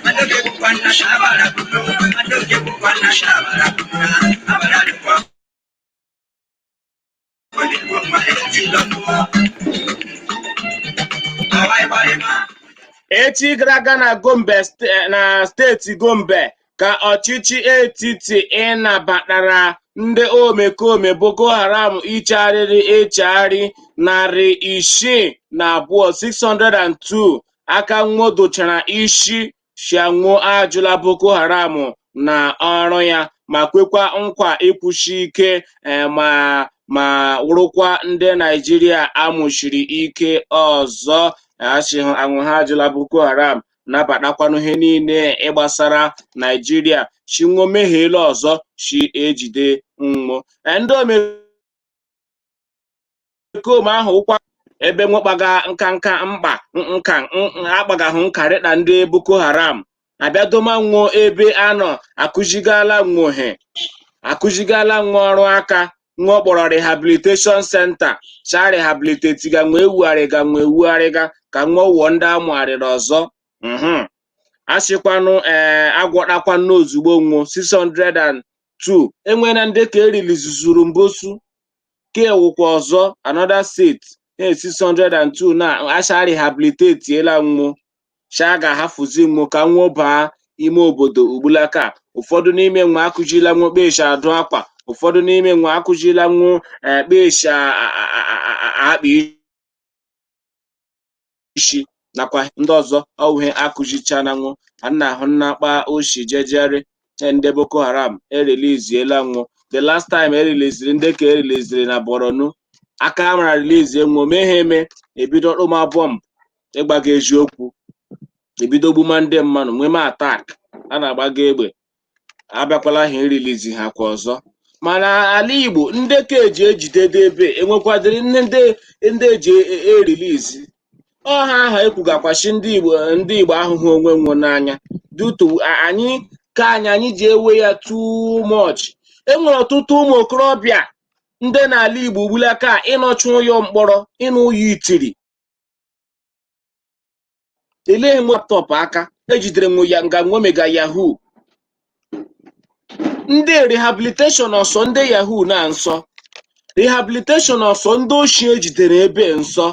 Madoke bụkwa nna shabara gudu, Madoke bụkwa nna shabara gudu na agbara lukọ onye bụ mma ike lọtụọ. Àwa ịgbarịma. Echi gara aga na Gombe na steeti Gombe ka ọchịchị etiti ịnabatara ndị omekome Boko Haram ichegharịrị echegharị 602, 602 aka nwodochara isi shanwo ajụla Boko Haram na ọrụ ya ma kwekwa nkwa ịkwụsị ike, ma wụrụkwa ndị Naijiria amụchiri ike ọzọ. Achịhụ anwụ ha ajụla Boko Haram nabatakwanụ ihe niile ịgbasara Naijiria chinwo mehiela ọzọ chi ejide nwụ ndị omekome ahụ ụkwa ebe nwekpaga nka nka mkpa nka akpagahụ nkarịta ndị Boko Haram abịadoma nwụọ ebe anọ akụzigala nwohe akụzigala nwa ọrụ aka nwa kpọrọ rehabilitation center cha rehabilitatiga nwa ewugharịga nwa ewugharịga ka nwa wụọ ndị amụgharịrị ọzọ. Asịkwanụ, ee, agwọtakwanụ ozugbo nwụọ 602 enwena ndị ka erilizuzuru mbosu ke wụkwa ọzọ another set 602 na asha rehabilitatiela nwụ sha ga-ahafụzi nwụ ka nwụ baa ime obodo ugbulaka. Ụfọdụ n'ime nwa akụjila nwa kpesha adụ akwa, ụfọdụ n'ime nwa akụjila nwa kpesha akpa isi nakwa ndị ọzọ ọwụhe akụjichana nwụ a na-ahụ nnakpa oshi jejere. Ndị Boko Haram ereliziela nwụ. The last time ereliziri ndị ka ereliziri na Borno aka mara release nwụ mee ha eme ebido tụma bọmbụ ịgbaga eziokwu ebido gbuma ndị mmadụ nweme attack a na-agbaga egbe abịakwala ha erilizi ha kwa ọzọ. Mana ala Igbo ndị ka eji ejidede ebe enwekwadịrị ndị eji erilizi. Ọha aha ekwugakwachi ndị Igbo, ndị Igbo ahụhụ onwe nwe n'anya due to anyị ka anyị ji ewe ya too much. Enwere ọtụtụ ụmụ okorobịa ndị n'ala Igbo ugbulaka ịnọchi ụyọ mkpọrọ, ịnụ ụyọ itiri eleghị m laptop aka ejidere m ya nga nwomega yahoo. Ndị rehabilitation ọsọ ndị yahoo na nsọ rehabilitation ọsọ ndị oshi ejidere ebe nsọ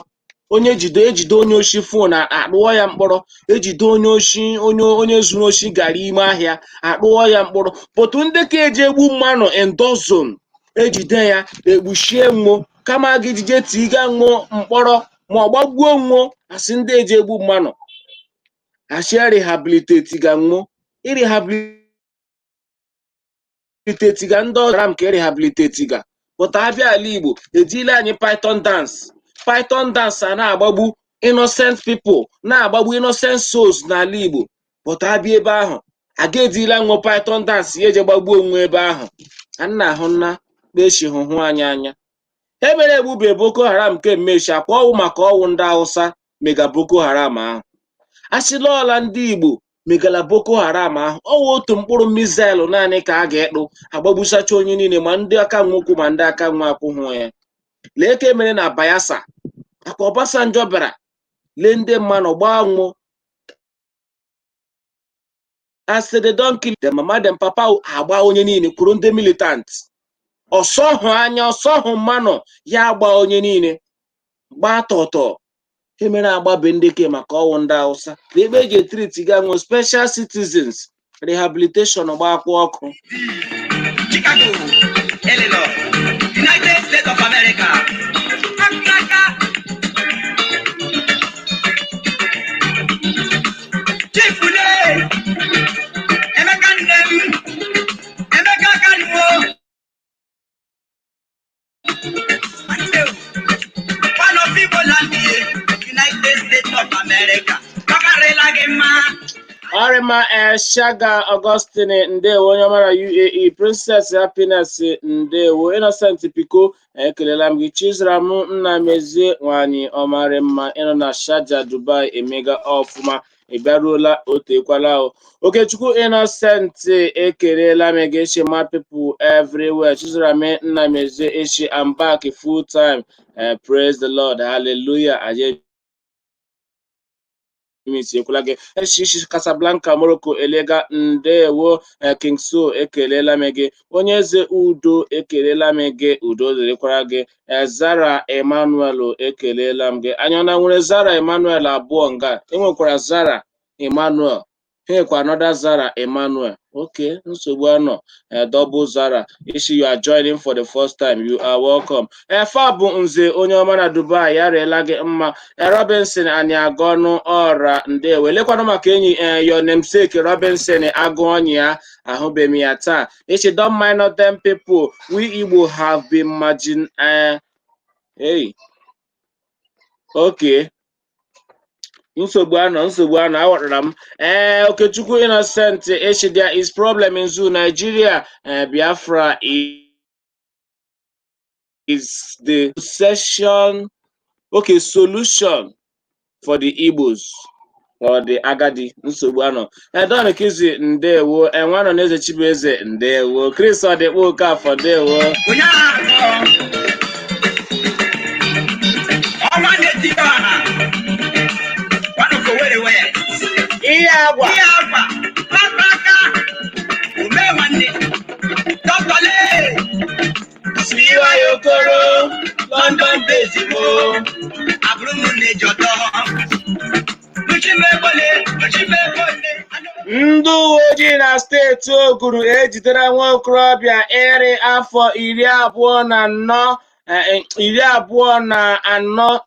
onye jide ejide onye oshi phone akpụọ ya mkpọrọ, ejide onye oshi onye zuru oshi gara ime ahịa akpụọ ya mkpọrọ. But ndị ka eji egbu mmanụ in dozen ejide ya egbuchie nwụ kama a ga-ejije tiga nwụ mkpọrọ ma ọ gbagbuo nwụ, asị ndị eji egbu mmanụ asị rehabilitate ga nwụ irehabilitate ga ndị ọzara m ka erehabilitate ga pụta abịa ala Igbo ejila anyị python dance, python dance a na-agbagbu innocent people, na-agbagbu innocent souls n'ala Igbo. Pụta abịa ebe ahụ aga ejila nwụ python dance ya eje gbagbuo onwe ebe ahụ. A na-ahụ nna kpechi hụhụ anyị anya e mere egbube Boko Haram nke mmechi akwa ọwụ maka ọwụ ndị Hausa mega Boko Haram ahụ. Asịla ọla ndị Igbo megala Boko Haram ahụ, ọwụ otu mkpụrụ missile naanị ka a ga-ekpu agbagbusacha onye niile, ma ndị aka nwokwu ma ndị aka nwa akwụghị ya. Lee ka emere na Bayelsa akwa Obasanjo bịara lee ndị mmanụ gbaa nwụ asị they don kill them mama, them papa, agba onye niile kwuru ndị militant ọsọhụ anya ọsọhụ mmanụ ya agba onye niile gbaa tọtọ emere agbabe ndị ke maka ọwụ ndị Hausa na ebe eji etriti ga nwe special citizens rehabilitation gbakwa ọkụ. Chicago, Illinois, United States of America. Aka Chief Ule, Emeka nne m, Emeka Kanuo. One of Igbo land, United States of America. Ọ karịla gị mma. Ọrịma Shaga Augustine, ndewo onye ọma na UAE. Princess Happiness, ndewo. Innocent Piko, ekelela m gị. Chizaram Nnamezie, nwanyị ọmarị mma ịnọ na Sharjah, Dubai, emega ọfụma, ị bịaruola otekwala o. Okechukwu Innocent, ekelela m gị. Echi ma people everywhere. Chizaram Nnamezie echi, I'm back full time. Praise the Lord, hallelujah. Aje ekwela gị echichi Casablanca, Morocco, elega ndewo. King So, ekelela m gị. Onye eze udo, ekelela m gị, udo dịrịkwara gị. Zara Emmanuel, ekelela m gị. Anya na nwere Zara Emmanuel abụọ nga enwekwara Zara Emmanuel ha another Zara Emmanuel. Okay, nsogbu anọ, double Zara. If you are joining for the first time, you are welcome. Efa bụ nze onye ọma na Dubai, ya rịela gị mma. Robinson anyị agọnụ ọra, ndewo. Elekwanụ maka enyi your namesake Robinson agụ ọnyị ya ahụbeghị m ya taa. Ichi don't mind them people, we Igbo have been margin. Hey, okay, nsogbu anọ, nsogbu anọ, aghọtara m. Ee, Okechukwu Innocent echi, there is problem in zoo Nigeria. Biafra is the session, okay, solution for the Igbos or the agadi. Nsogbu anọ. Don Kizi, ndewo. Enwe nọ n'eze Chibueze, ndewo. Chris Ọdịkpụ Okafọ, ndewo. Onye ahụ ọnwa na-etiri ọha one of Owerri West. Ihe agwa Ihe agwa aka ume nwanne Dr. Lee. Siwa Okoro, London base mo. Abụrụ m na-ejọtọ Uchimegbole Uchimegbole. Ndị uwe ojii na steeti Ogun ejidere nwa okorobịa iri afọ 24, 24,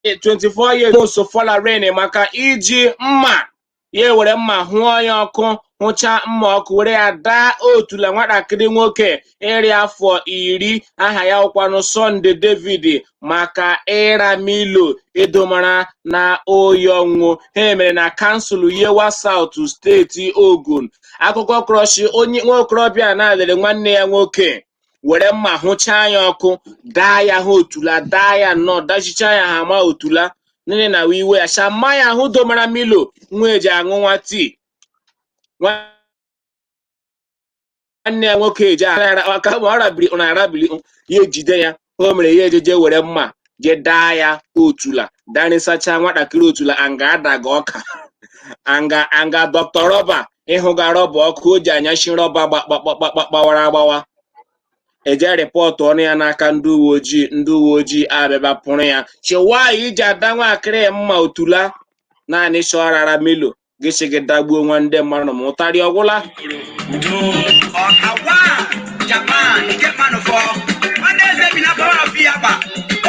24 years Folarin maka iji mma ya ewere mma hụọ ya ọkụ, hụchaa mma ọkụ were ya daa otula nwatakịrị nwoke iri afọ 10 aha ya ụkwanụ Sunday David maka ịra Milo edomara na oyonwu ha emere na kansụl Yewa South, steeti Ogun. Akụkọ krọshi onye nwa okorobịa na-alere nwanne ya nwoke Were mma hụchaa ya ọkụ, daa ya ha otula, daa ya nnọọ, dachichaa ya ha ma otula nne na iwe ya shama ya ahụ domara Milo nwa eji aṅụ nwa tii. Nwanne ya nwoke eji ara aka ma ọ rabiri na arabili ya ejide ya. O mere ya ejeje were mma je daa ya otula, darịsacha nwatakịrị otula anga adaga ọka anga anga dọkịta rọba ịhụga rọba ọkụ o ji anyashi rọba gbawara agbawa. Eje rịpọtụ ọnụ ya n'aka ndị uwe ojii. Ndị uwe ojii abịaba pụrụ ya chiwaanyị iji ada nwaakịrị mma otula naanị shọrara Milo gị sị gị dagbuo nwa ndị mmadụ ma ụtarị ọgwụla. Ọkawa Japan nke mmanụ fọ nwanne eze bi na power of Yaba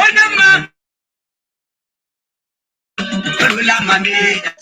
onye mma erula mami.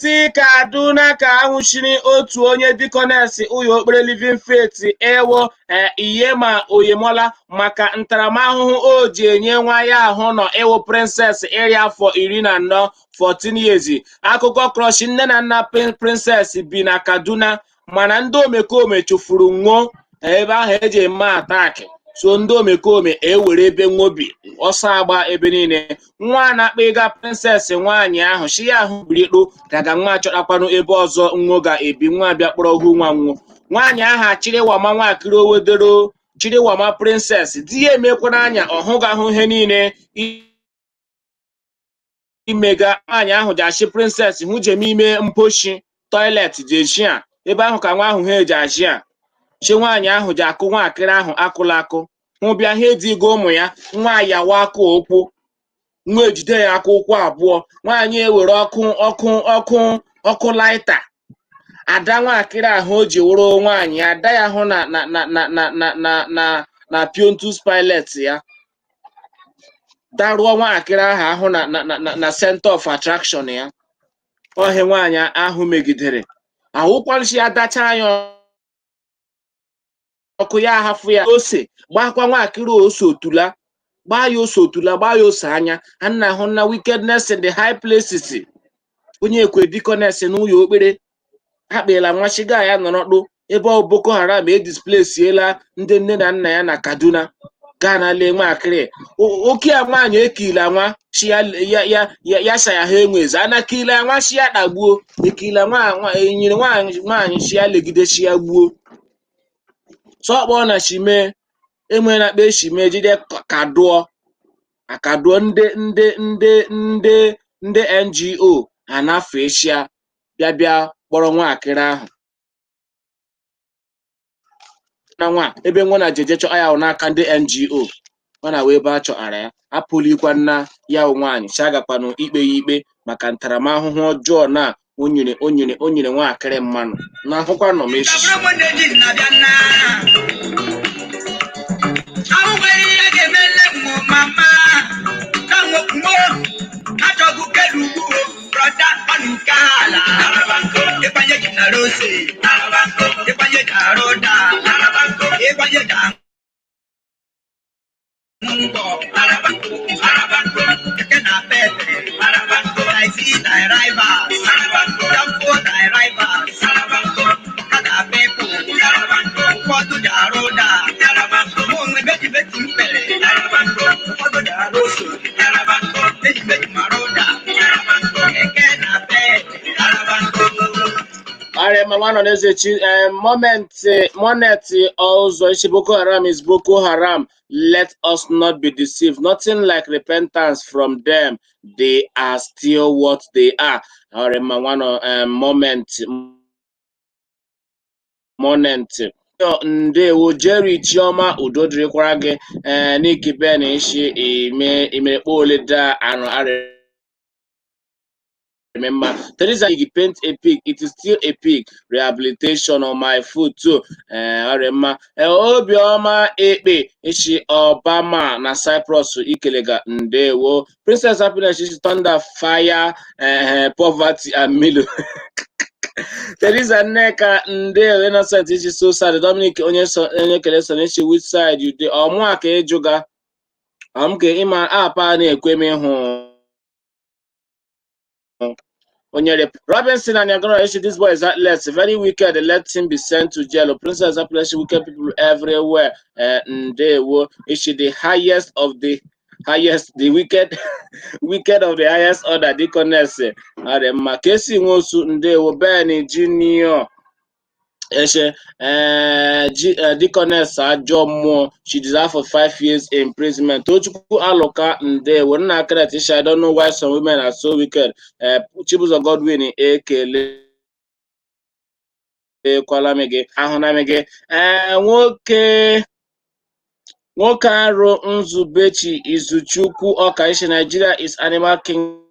Ti Kaduna ka anwụchiri otu onye deaconess ụlọ okpere Living Faith ewo Iyema Oyemola maka ntaramahụhụ o ji enye nwa ya ahụ nọ ewo Princess iri afọ 14, 14 years. Akụkọ krọshi nne na nna Princess bi na Kaduna, mana ndị omekome chụfuru nwo ebe ahụ eji eme attack. So ndị omekome ewere ebe nwobi ọsọ agba ebe niile. Nwa na-akpa ịga Princess nwaanyị ahụ shi ya ahụ birikpo daga nwa achọtakwanụ ebe ọzọ nwo ga-ebi. Nwa bịa kpọrọ hụ nwa nwo nwaanyị ahụ achịrịwama nwaakịrị owedoro chịrịwama Princess di ya emekwana anya ọhụgahụ ihe niile imega. Nwaanyị ahụ ji achị Princess hụ jem ime mposhi toilet ji a ebe ahụ ka nwa ahụ ha eji achị a chi. Nwaanyị ahụ ji akụ nwaakịrị ahụ akụla akụ hụ bịa ha edigo ụmụ ya. Nwa yawa akụ ụkwụ, nwa ejide ya aka ụkwụ abụọ. Nwaanyị ewere ọkụ ọkụ ọkụ ọkụ lighter ada nwaakịrị ahụ o ji wụrụ nwaanyị ada ya hụ na na na na na na na na na Pontius Pilate ya daruo nwaakịrị ahụ ahụ na na na na center of attraction ya. Ọhịa nwaanyị ahụ megidere ahụkwanchi ya dacha ya ọkụ ya ahafụ ya ose gbakwa nwaakịrị ose otula, gbaa ya ose otula, gbaa ya ose anya. A na-ahụ na wickedness in the high places. Onye ekwe deaconess n'ụlọ okpere akpịla nwa shiga ya nọrọdụ ebe ọ Boko Haram edisplaceiela ndị nne na nna ya na Kaduna gaa na lee nwaakịrị oke ya. Nwaanyị ekila nwa shi ya ya ya ya ya sa ya ha enwezi anakila nwa shi ya kpagbuo ekila nwa nwa enyere nwaanyị nwaanyị shi ya legide shi ya gbuo sọkpọ na shime enwere na kpe shime jide kaduo akaduo ndị ndị ndị ndị ndị NGO anafeshia bịa bịa kpọrọ nwaakịrị ahụ na nwa ebe nwa na jeje chọ ya n'aka ndị NGO ọ na wee ebe a chọara ya apụlikwa nna ya nwaanyị chagakwanụ ikpe ya ikpe maka ntaramahụhụ ọjọọ na o nyere o nyere o nyere nwaakịrị mmanụ na ahụkwa nọ m echichi. Abụrụ m ndị na-abịa nna ahụghị ihe ga-eme nne m mama na nwokwuo achọghị kelu ugwu brother ọnụke ala ịgbanye ji na rose ịgbanye ji arụ ụda ịgbanye ji ngwọ keke na pepe taxi drivers, danfo drivers, ọkada people ụfọdụ ji arụ ụda mụ onwe beti beti mpere ụfọdụ ji arụ ose eji beti mara ụda keke na pepe. Are mama nọ n'ezechi moment monet ọzọ isi Boko Haram is Boko Haram. Let us not be deceived. Nothing like repentance from them. They are still what they are. Are mama nọ moment moment. Ndewo Jerry Chioma, udo dịrịkwara gị. Ee, Nick Ben isi ime imerekpo ole da anụ arị remember Teresa, you paint a pig, it is still a pig. Rehabilitation on my foot too. Ọrịa Obiọma Ekpe ishi Obama na Cyprus ikelega ndewo. Princess Happiness ishi thunder fire poverty and Milo. Teresa Nneka ndewo. Innocent ishi so sad. Dominic onye so onye kele so ishi which side you dey ọmụ ka ịjụga am ka ịma app a na-ekwe m ịhụ. Onye rep Robinson and Yagoro issue, this boy is heartless, very wicked, let him be sent to jail. Princess Apple, wicked people everywhere. Ndewo issue, the highest of the highest, the wicked wicked of the highest order, deaconess. Ọ dị mma. Kesi Nwosu, ndewo. Ben Junior Eshe, deaconess ajọ mmụọ, she deserve for 5 years imprisonment. Tochukwu Alụka, ndewo. Nna Kret Isha, I don't know why some women are so wicked. Chibuzo Godwin, ekele ekwala m gị, ahụna m gị. Nwoke nwoke arụ Nzubechi Izuchukwu Ọka Ishi, Nigeria is animal king.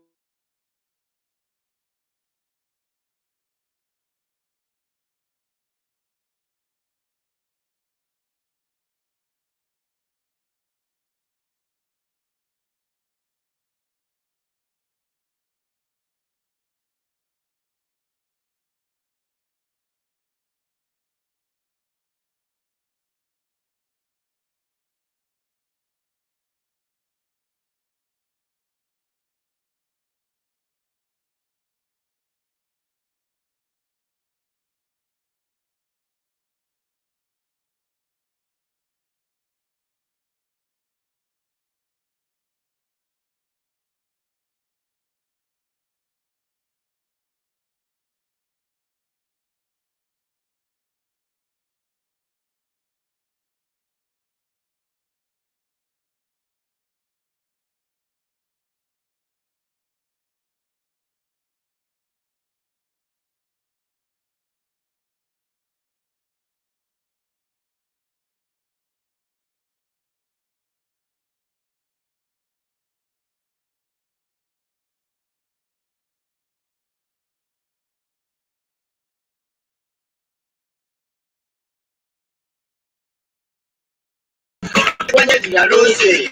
Ịgbanye ji na rose,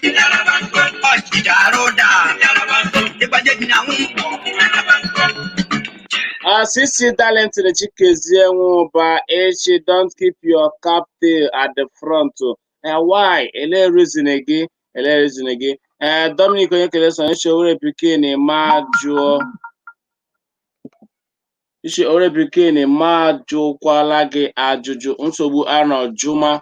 ọchịcha arụ ụda, ịgbanye ji na nwụkwọ. Sisi Darlington Chikezie Nwụba Echi, don't keep your captain at the front. Why? Ele reason gị? Ele reason gị? Dominic Onyekele sọ Echi Owere pikin ma jụọ. Echi Owere pikin ma jụkwala gị ajụjụ. Nsogbu anọ juma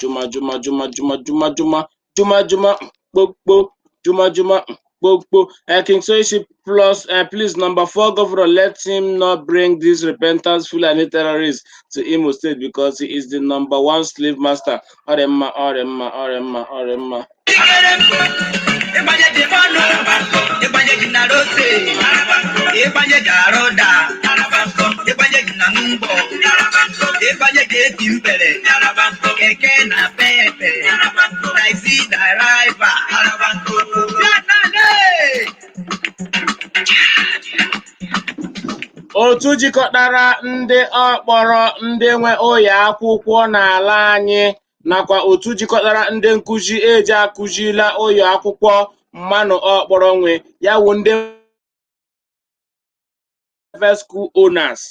juma juma juma juma juma juma juma juma kpokpo juma juma kpokpo. King Soichi plus, please, number four governor, let him not bring this repentance Fulani terrorists to Imo State because he is the number one slave master. Ọ dị mma, ọ dị mma, ọ dị mma, ọ dị mma. Ịgbanye ji mmanụ, ịgbanye ji na rose, ịgbanye ji arụ ụda, ịgbanye ji na nwụkwọ, ịgbanye ji eti mpere, keke na pepe, taxi driver. Ya na ne! Otu jikọtara ndị ọkpọrọ ndị nwe ụyọ akwụkwọ n'ala anyị nakwa otu jikọtara ndị nkụzi eji akụzila ụyọ akwụkwọ mmanụ ọkpọrọ nwe ya wụ ndị private school owners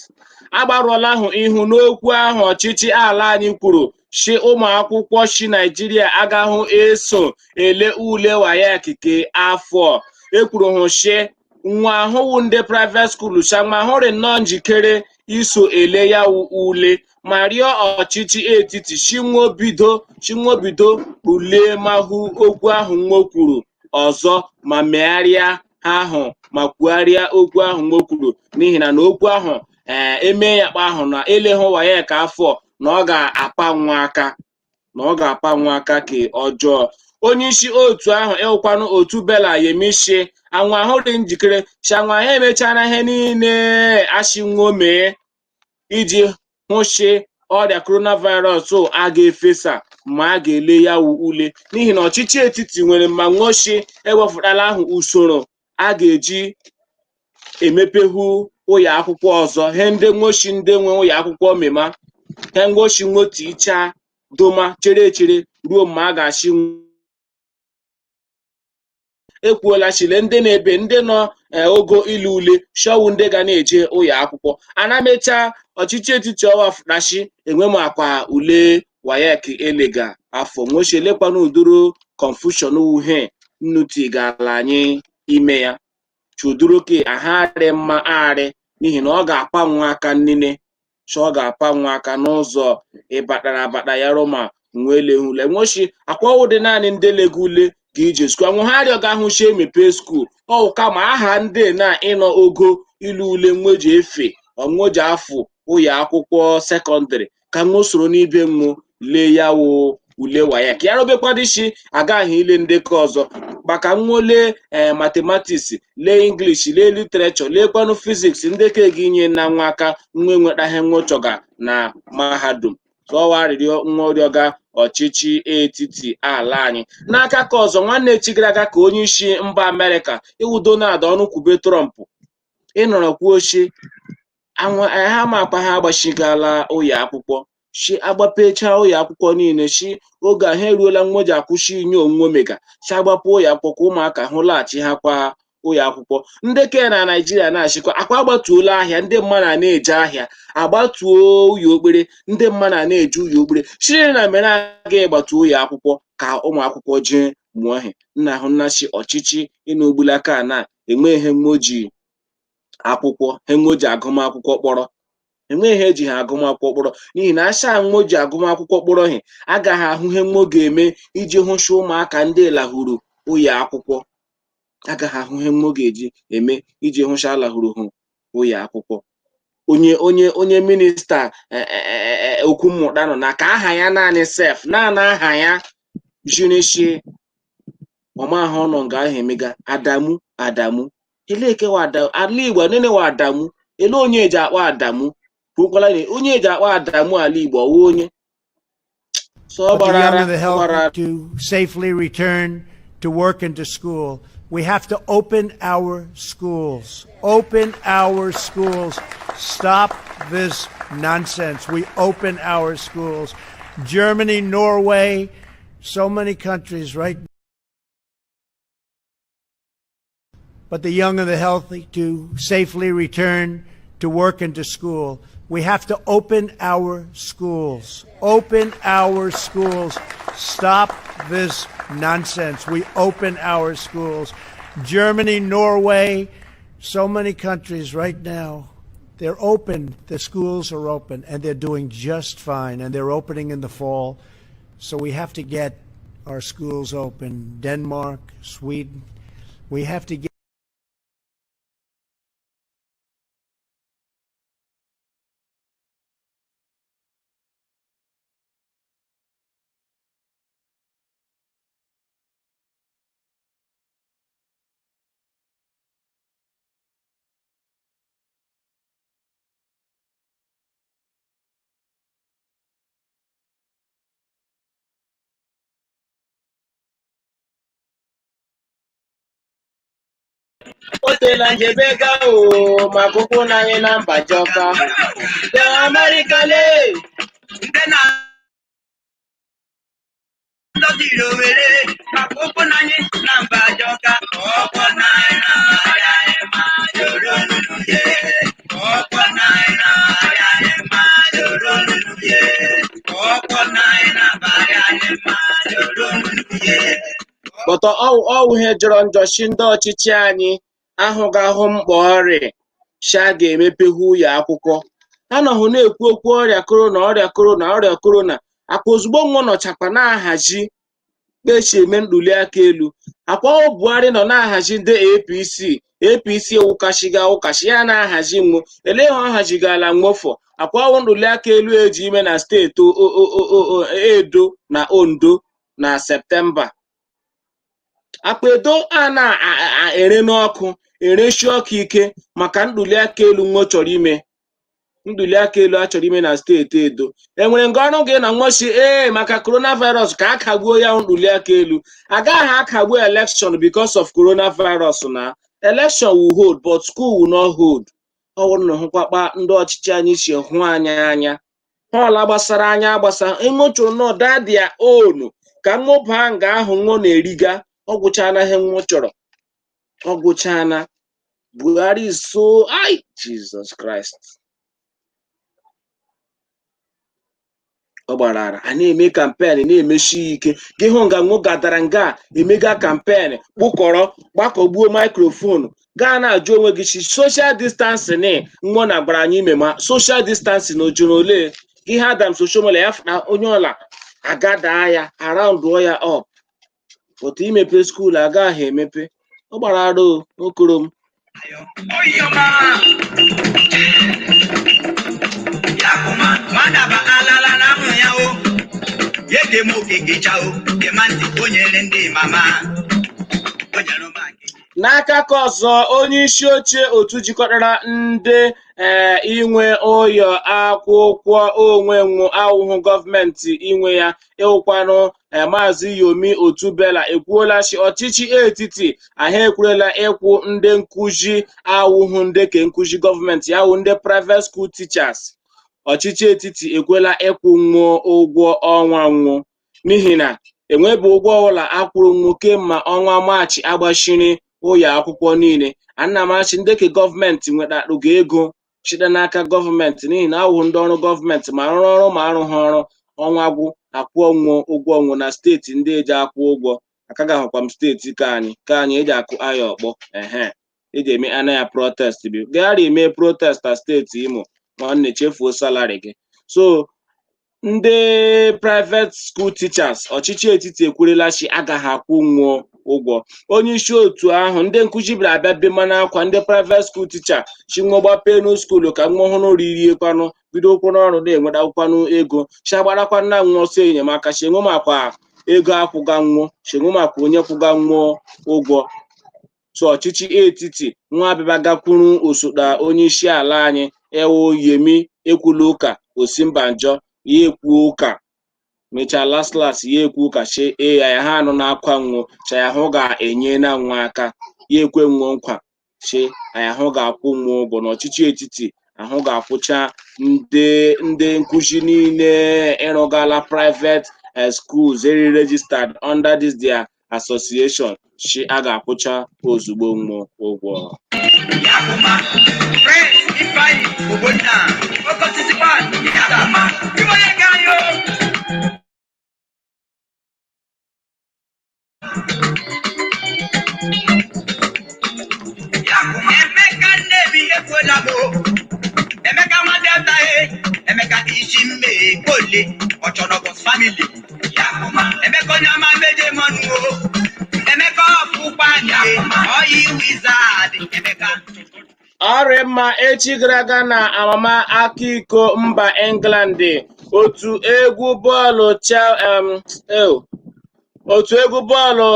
agbarụọla ahụ ihu n'okwu ahụ ọchịchị ala anyị kwuru shi ụmụ akwụkwọ shi Naijiria agaghị eso ele ule WAEC ke afọ. Ekwuru hụ shi nwa ahụwụ ndị private school shanwa hụrị nnọọ njikere iso ele ya wụ ule ma rịọ ọchịchị etiti chinwobido kpulie mahụ okwu ahụ nwo kwuru ọzọ ma megharịa ha ahụ ma kwugharịa okwu ahụ nwo kwuru n'ihi na okwu ahụ eme ya kpa ahụ na eleghị WAEC afọ na ọ ga-apa nwa aka na ọ ga-apa nwa aka ka ọjọọ. Onye isi otu ahụ ịwụkwanụ otu Bella Yemishi anwụ ahụ dị njikere shanwa ha emechara ihe niile ashinwo mee iji hụshi ọrịa coronavirus a ga-efesa ma a ga-ele ya wụ ule n'ihi na ọchịchị etiti nwere ma nwoshi ewepụtala ahụ usoro a ga-eji emepehu ụyọ akwụkwọ ọzọ he ndị nwoshi ndị nwe ụyọ akwụkwọ mema he nwoshi nwoticha doma chere echere ruo mgbe a ga-achị. Ekwuola chile ndị na-ebe ndị nọ ogo ile ule shọwụ ndị ga na-eje ụyọ akwụkwọ ana mechaa ọchịchị etiti ọwa fụtashi enwe m akwa ule WAEC elega afọ nwochi elekwana udoro confusion wuhe nnuti gara anyị ime ya. Chuduruke aharị mma arị n'ihi na ọ ga-apa nwa aka nnine, chi ọ ga-apa nwa aka n'ụzọ ịbatara abata ya rụma nwee lehule nwochi akwawo dị naanị ndị lega ule ga ije skuul anwụ ha arịọga ahụ chi emepe skuul ọwụ kama aha ndị na ịnọ ogo ilu ule nweji efe ọnweji afụ ụyọ akwụkwọ sekọndịrị ka nwo soro n'ibe nwo lee ya wụ ule WAEC ya robekwadishi agaghị ile ndekọ ọzọ maka nwo lee ee mathematics, lee English, lee literature, leekwanụ physics, ndekọ ego inye na nwa aka nwa enwetaghị nwa chọga na mahadum. Sọwa arịrịọ nwa ọrịọga ọchịchị etiti ala anyị. N'aka ka ọzọ, nwanne echi gara aga ka onye isi mba Amerịka iwu Donald Ọnụkwube Trump ịnọrọ kwuo chi ha ma akpa ha agbachigala ụyọ akwụkwọ shi agbapecha ụyọ akwụkwọ niile shi oge ahụ eruola nwa ji akwụsị inye onwe omega shi agbapụ ụyọ akwụkwọ ka ụmụaka hụ laghachi ha kwa ụyọ akwụkwọ. Ndị ke na Naịjirịa na-achịkwa akwa agbatuola ahịa, ndị mmadụ a na-eje ahịa, agbatuo ụyọ okpere, ndị mmadụ a na-eje ụyọ okpere shiri na mere agaghị gbatuo ụyọ akwụkwọ ka ụmụ akwụkwọ jee mụọ ihe. Nna ahụ nnachi ọchịchị ịnụ ogbulaka na enwe ihe mmoji akwụkwọ enweji agụmakwụkwọ kpọrọ, enweghị ihe eji ha agụmakwụkwọ kpọrọ, n'ihi na asha nwo ji agụmakwụkwọ kpọrọ ihe agaghị ahụ ihe nwo ga-eme iji hụcha ụmụaka ndị lahụrụ ụyọ akwụkwọ, agaghị ahụ ihe nwo ga-eji eme iji hụcha lahụrụ hụ ụyọ akwụkwọ. Onye onye onye minista okwu mmụta nọ na ka aha ya naanị sef naanị aha ya jiri shi ọma ahụ ọnọ nga ahụ emega Adamu Adamu elekewa ala Igbo nene wa Adamu ele onye eji akpọ Adamu kwukwala na onye eji akpọ Adamu ala Igbo ọwụ onye so ọ But the gbara young ara and the ọ gbara healthy to safely return to work and to school. We have to open our schools. Open our schools. Stop this nonsense. We open our schools. Germany, Norway, so many countries, right? But the young and the healthy to safely return to work and to school. We have to open our schools. Open our schools. Stop this nonsense. We open our schools. Germany, Norway, so many countries right now, they're open. The schools are open and they're doing just fine and they're opening in the fall. So we have to get our schools open. Denmark, Sweden. We have to get O teela njebe ga o maka ụkwụ na anyị na mba Jọka. The America le Ndị na ndọdịrị Owere maka ụkwụ na anyị na mba Jọka. Ọkwọ na anyị na mba ya ma joro nnuye. Ọkwọ na anyị na mba ya ma joro nnuye. Ọkwọ na anyị na mba ya ma joro nnuye. But ọwụ ihe jọrọ njọ shi ndị ọchịchị anyị ahụghị ahụ mkpa ọrịa shi a ga-emepehu ụyọ akwụkwọ. Anọhụ na-ekwu okwu ọrịa korona ọrịa korona ọrịa korona akwa ozugbo nwa nọchakwa na-ahazi kpechi eme ntuli aka elu akwa Buhari nọ na-ahazi ndị APC APC wụkashiga awụkashi ya na-ahazi nwo ele ihe ọ hazigala nwofọ akwa ọwụ ntuli aka elu eji ime na steeti Edo na Ondo na Septemba. Akpa Edo a na-ere n'ọkụ ereshi ọkụ ike maka ntuli aka elu nwo chọrọ ime ntuli aka elu a chọrọ ime na steeti Edo. Enwere nga ọrụ gị na nwochi ee maka coronavirus ka a kagbuo ya ntuli aka elu. Agaghị akagbuo election because of coronavirus na election will hold but school will not hold. Ọ bụrụ na hụkwakpa ndị ọchịchị anyị si hụ anya anya họọla gbasara anya agbasa enwechụrụ nọ dadia onu ka nwụba nga ahụ nwụ na-eriga ọgwụchana ihe nwụ chọrọ ọgwụchana. Buhari is so ai Jesus Christ ọ gbara ara a na-eme kampen na-emechi ike gị hụ nga nwụ gadara nga emega kampen kpụkọrọ gbakọgbuo maikrofonu Gaa na-ajụ onwe gị si social distancing nwụọ na gwara anyị ime ma social distancing o juru ole ihe. Adams Oshiomhole ya na onye ọla agadaa ya around ya up, but imepe school agaghị emepe. Ọ gbara arụ okoro m. Oyoma. Yakuma, madaba alala na mụ ya o. Yege m okeke cha o. Gema ntị, o nyere ndị mama. O nyere ụmụ akị. N'aka ka ọzọ, onye isi oche otu jikọtara ndị inwe ụyọ akwụkwọ onwe nwụ awụhụ gọọmenti inwe ya ịwụkwanụ, Maazị Yomi Otubela ekwuola si ọchịchị etiti ahụ ekwurela ịkwụ ndị nkụzi awụhụ ndị ke nkụzi gọọmenti, ya wụ ndị private school teachers. Ọchịchị etiti ekwela ịkwụ nwụọ ụgwọ ọnwa nwụ, n'ihi na enwebụ ụgwọ ọbụla akwụrụ nwụ kemgbe ọnwa Maachị agbachiri ụlọ akwụkwọ niile. Ana m achị ndị ke gọọmenti nwetarugo ego site n'aka gọọmenti, n'ihi na awụ ndị ọrụ gọọmenti ma rụrụ ọrụ ma arụghị ọrụ, ọnwa gwụ akwụọ nwụọ ụgwọ nwụ. Na steeti ndị eji akwụ ụgwọ akaghị ahụkwa m steeti ka anyị eji akụ aya ọkpọ ehe eji eme ana ya protest bi gaghara eme protest na steeti Imo. Nwanne, chefuo salary gị. So ndị private school teachers, ọchịchị etiti ekwerela chi agaghị akwụ nwụọ ụgwọ. Onye isi otu ahụ ndị nkụzi bịara abịa be mana akwa ndị private school teacher chi nwa gbapenu school ka nwa ọhụrụ ririe kwanụ bido kwụrụ ọrụ na-enwetakwanụ ego, chi agbarakwa nna nwa ọsọ enyemaka, chi enwe makwa ego akwụga nwụọ, chi enwe makwa onye kwụga nwụọ ụgwọ. So ọchịchị etiti nwa abịaba gakwuru osote onye isi ala anyị ewu Yemi ekwula ụka Osinbanjo, ya ekwuo ụka mechaa last last ya ekwu ụka chi ee ya ha anụ na-akwa nwụọ cha ya hụ ga-enye na nwa aka, ya ekwe nwụọ nkwa chi anyị ahụ ga-akwụ nwụọ ụgwọ n'ọchịchị etiti ahụ ga-akwụcha ndị nkụzi niile ịrụgala private schools eri registered under this their association, chi a ga-akwụcha ozugbo nwụọ ụgwọ. Yakuma, Prince Ifeanyi Ogbonna, Okosisi One, Yakuma, Iwere Gayo. Yakuma, Emeka Nnebi ekwela m o. Emeka nwa Delta e, Emeka isi mme kole, Ọchọrọbọs family. Yakuma, Emeka onye ọma meje mọnụ o. Emeka ọfụkwa nye, oyi wizard, Emeka. Ọrịa mma. Echi gara aga na amama aka iko mba England, otu egwu bọọlụ otu egwu bọọlụ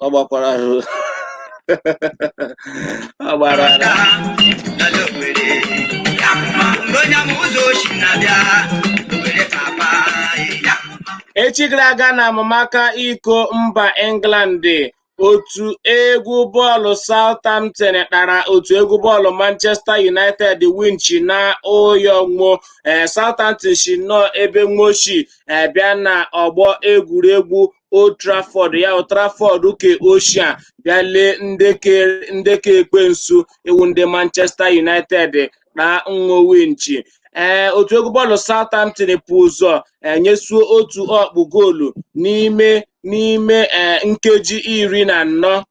ọ gbakwara arụ ọ gbara arụ. Echi gara aga na amamaka iko mba England, otu egwu bọọlụ Southampton kpara otu egwu bọọlụ Manchester United winchi na ụyọ. Southampton si nnọọ ebe nwochi bịa na ọgbọ egwuregwu Old Trafford, ya Old Trafford ke ochie, bịa lee ndeke ekwensu iwu ndị Manchester United na nwo winchi. Otu egwu bọọlụ Southampton pụ ụzọ enyesuo otu ọkpụ goolu n'ime nkeji 14.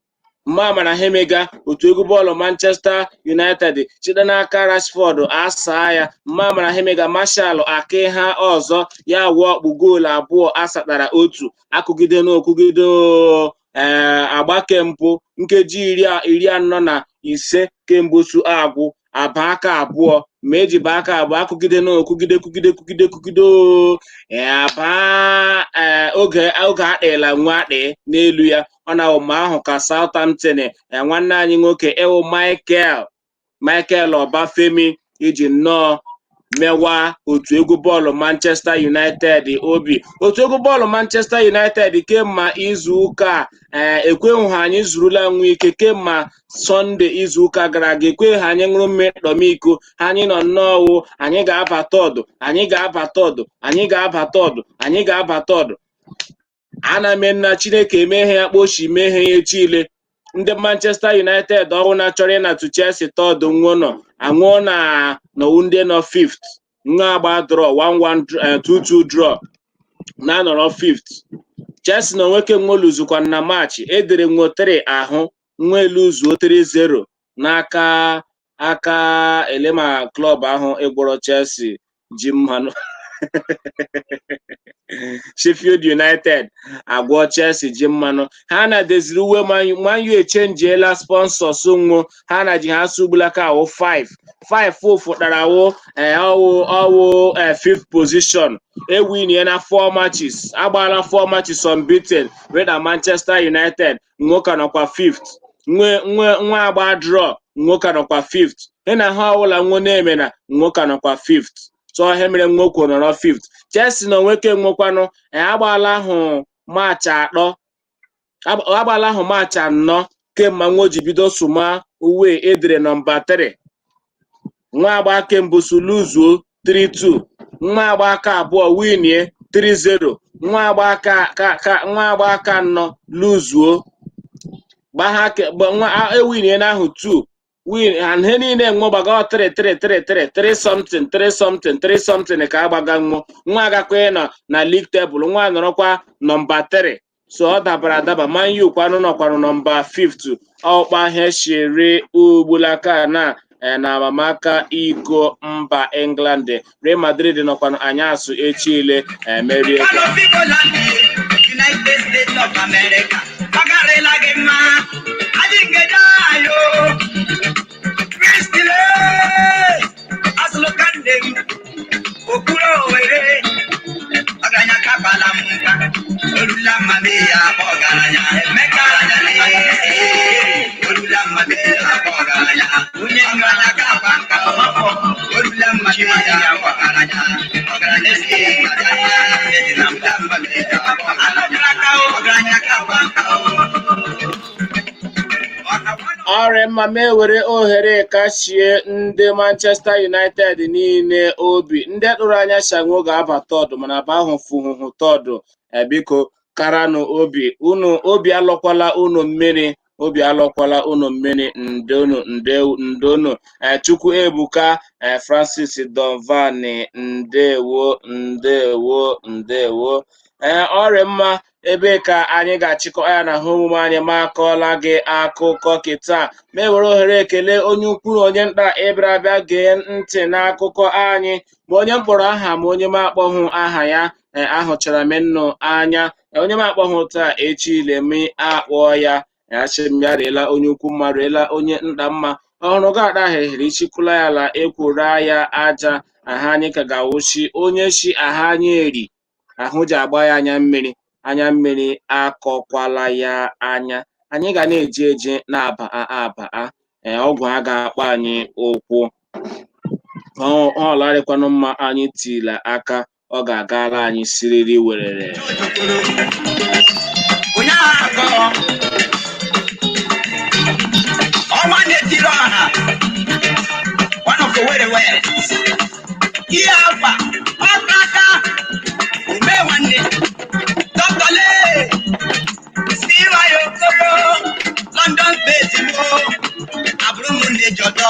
Mma mara ha emega otu egwu bọọlụ Manchester United site n'aka Rashford asaa ya. Mma mara ha emega Martial akị ha ọzọ, ya wụọ ọkpụ goolu abụọ asatara otu akụgide n'okugide. Agba kembụ nkeji 45 kemgbe su agwụ aba aka abụọ ma eji ba aka abụọ akụgide n'okugide kugide kugide kugide aba oge oge akpịla nwa akpị n'elu ya. Ọ na ma ahụ ka Southampton, nwanne anyị nwoke ewu Michael Obafemi iji nnọọ mewa otu egwu bọọlụ Manchester United obi. Otu egwu bọọlụ Manchester United kemma izu ụka a ekweghị ha anyị zurula nwa ike. Kemma Sọnde izu ụka gara aga ekweghị ha anyị ṅụrụ mmiri ɗọmiko. Anyị nọ nnọọ wụ anyị ga-abata ọdụ, anyị ga-abata ọdụ, anyị ga-abata ọdụ, anyị ga-abata ọdụ. Ana m nna Chineke emeghe ya kpochi meghe ya echile. Ndị Manchester United ọrụ na chọrọ ịnatụ Chelsea third nwụọ nọ anwụọ na nọwụ ndị nọ fifth nwa agba draw 1-1, 2-2 draw na nọrọ fifth. Chelsea na onweke nwo luzukwa na match edere nwo 3 ahụ. Nwa eluzuo 3-0 n'aka aka elema klọb ahụ ịgwọrọ Chelsea ji mmanụ. Sheffield United agwọ Chelsea ji mmanụ. Ha na deziri uwe Man U echenjiela sponsors nwo ha na ji ha sugbulaka awụ 5 5 fụtara awụ ọwụ ọwụ fifth position ewinie na 4 matches, agbaala 4 matches unbeaten reda Manchester United. Nwoke nọkwa fifth, nwe nwe nwa agba draw. Nwoke nọkwa fifth he na ha ọwụla nwo na-eme na nwoke nọkwa fifth. So ihe mere nwoke nọrọ fifth. Chelsea na onweke nwekwanụ agbaala ahụ match atọ, agbaala ahụ match anọ kemgbe nwo ji bido suma uwe edere nọmba 3. Nwa agba kembụ suluzuo 3-2, nwa agba aka abụọ winie 3-0, nwa agba aka ka nwa agba aka anọ luzuo gbagha nwa ewinie n'ahụ 2 win and he niile nwo gbaga 3 3 3 3 3 something 3 something 3 something ka agbaga nwo. Nwa agakwa ịnọ na league table, nwa nọrọkwa nọmba 3, so ọ dabara adaba. Man U kwanụ nọkwanụ nọmba 5. Ọkpa ihe shiri ugbulaka na na amamaka iko mba England, Real Madrid nọkwanụ anyasụ echile emerie. United States of America, ọ garịla gị mma, adị ngeje ayo Kristile asụlụka nne m okpuru Owere ọgaranya kabala m nka olula mma mee ya ọgaranya Emeka olula mma mee ya ọgaranya onye ọgaranya kaba nka olula mma mee ya ọgaranya ọgaranya olula mma mee ya ọgaranya kaba nka. Ọrịa mma ma ewere ohere kashie ndị Manchester United niile obi, ndị tụrụ anya shanwo ga-aba third, mana aba ahụ fuhuhu third. Biko karanụ obi unu, obi alọkwala unu mmiri, obi alọkwala unu mmiri. Ndonu ndonu. Chukwu ebuka. Francis Donvani, ndewo ndewo ndewo. Ọrịa mma, ebe ka anyị ga-achịkọ ya na ha omume anyị ma akọọla gị akụkọ kịta, ma ewere ohere ekele onye ukwu na onye nta ịbịara abịa gee ntị n'akụkọ anyị, ma onye mkpọrọ aha ma onye m akpọghụ aha ya. Ahụchara m nnụ anya. Onye m akpọghụ taa, echi lemi akpọọ ya. Asị m ya riela onye ukwu mma, riela onye nta mma. Ọhụrụ ga-ada ahịhịrị ichikwula ya ala ekwora ya aja aha. Anyị ka ga-awụchi onye shi aha anyị eri ahụ ji agba ya anya mmiri, anya mmiri akọkwala ya anya. Anyị ga na-eje eje na-aba aba. Ee, ọgwụ a ga-akpọ anyị ụkwụ ọ larịkwanụ mma. Anyị tila aka, ọ ga-agara anyị siriri werere. Onye akọ ọnwa na-etiri ọha, one of Owerri West, ihe afa ọkaka ume nwanne Dr. Lee CY Okoro, London based mo abụrụ m ndị jọdọ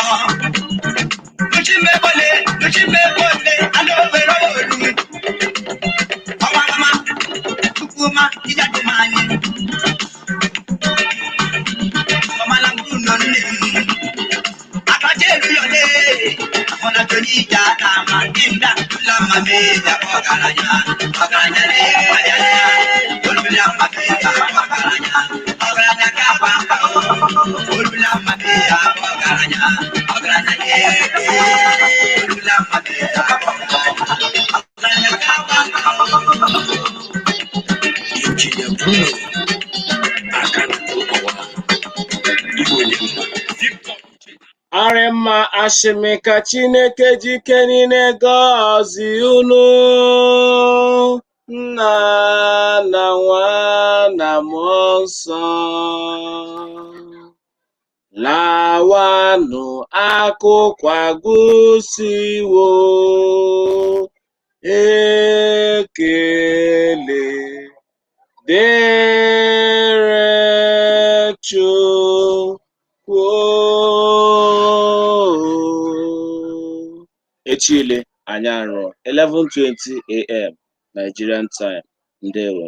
Nuchimebole Nuchimebole alowere olu ọmarama Chukwuma Ijadumani ọmọlá Bruno nne m akaja eruyọle ọmọlá tóní ìjà àmà ndíńdà lọmọ mi ìjàpọ̀ ọ̀garanya ọ̀garanya lé ọ̀garanya olùlàmà mi ìjàpọ̀ ọ̀garanya ọ̀garanya kápá olùlàmà mi ìjàpọ̀ ọ̀garanya ọ̀garanya lé olùlàmà mi ìjàpọ̀ ọ̀garanya ọ̀garanya kápá. Injinia Bruno Aka na ọwa Igbo onye mma Victor. Arịmma ashịmịka Chineke jike niile gọzie unu, nna na nwa na mmụọ nsọ. Lawanụ, akụkọ agụsiwo. Ekele dịrị Chukwu. Echile anyị arụọ 11:20 a.m. Nigerian time. Ndewo.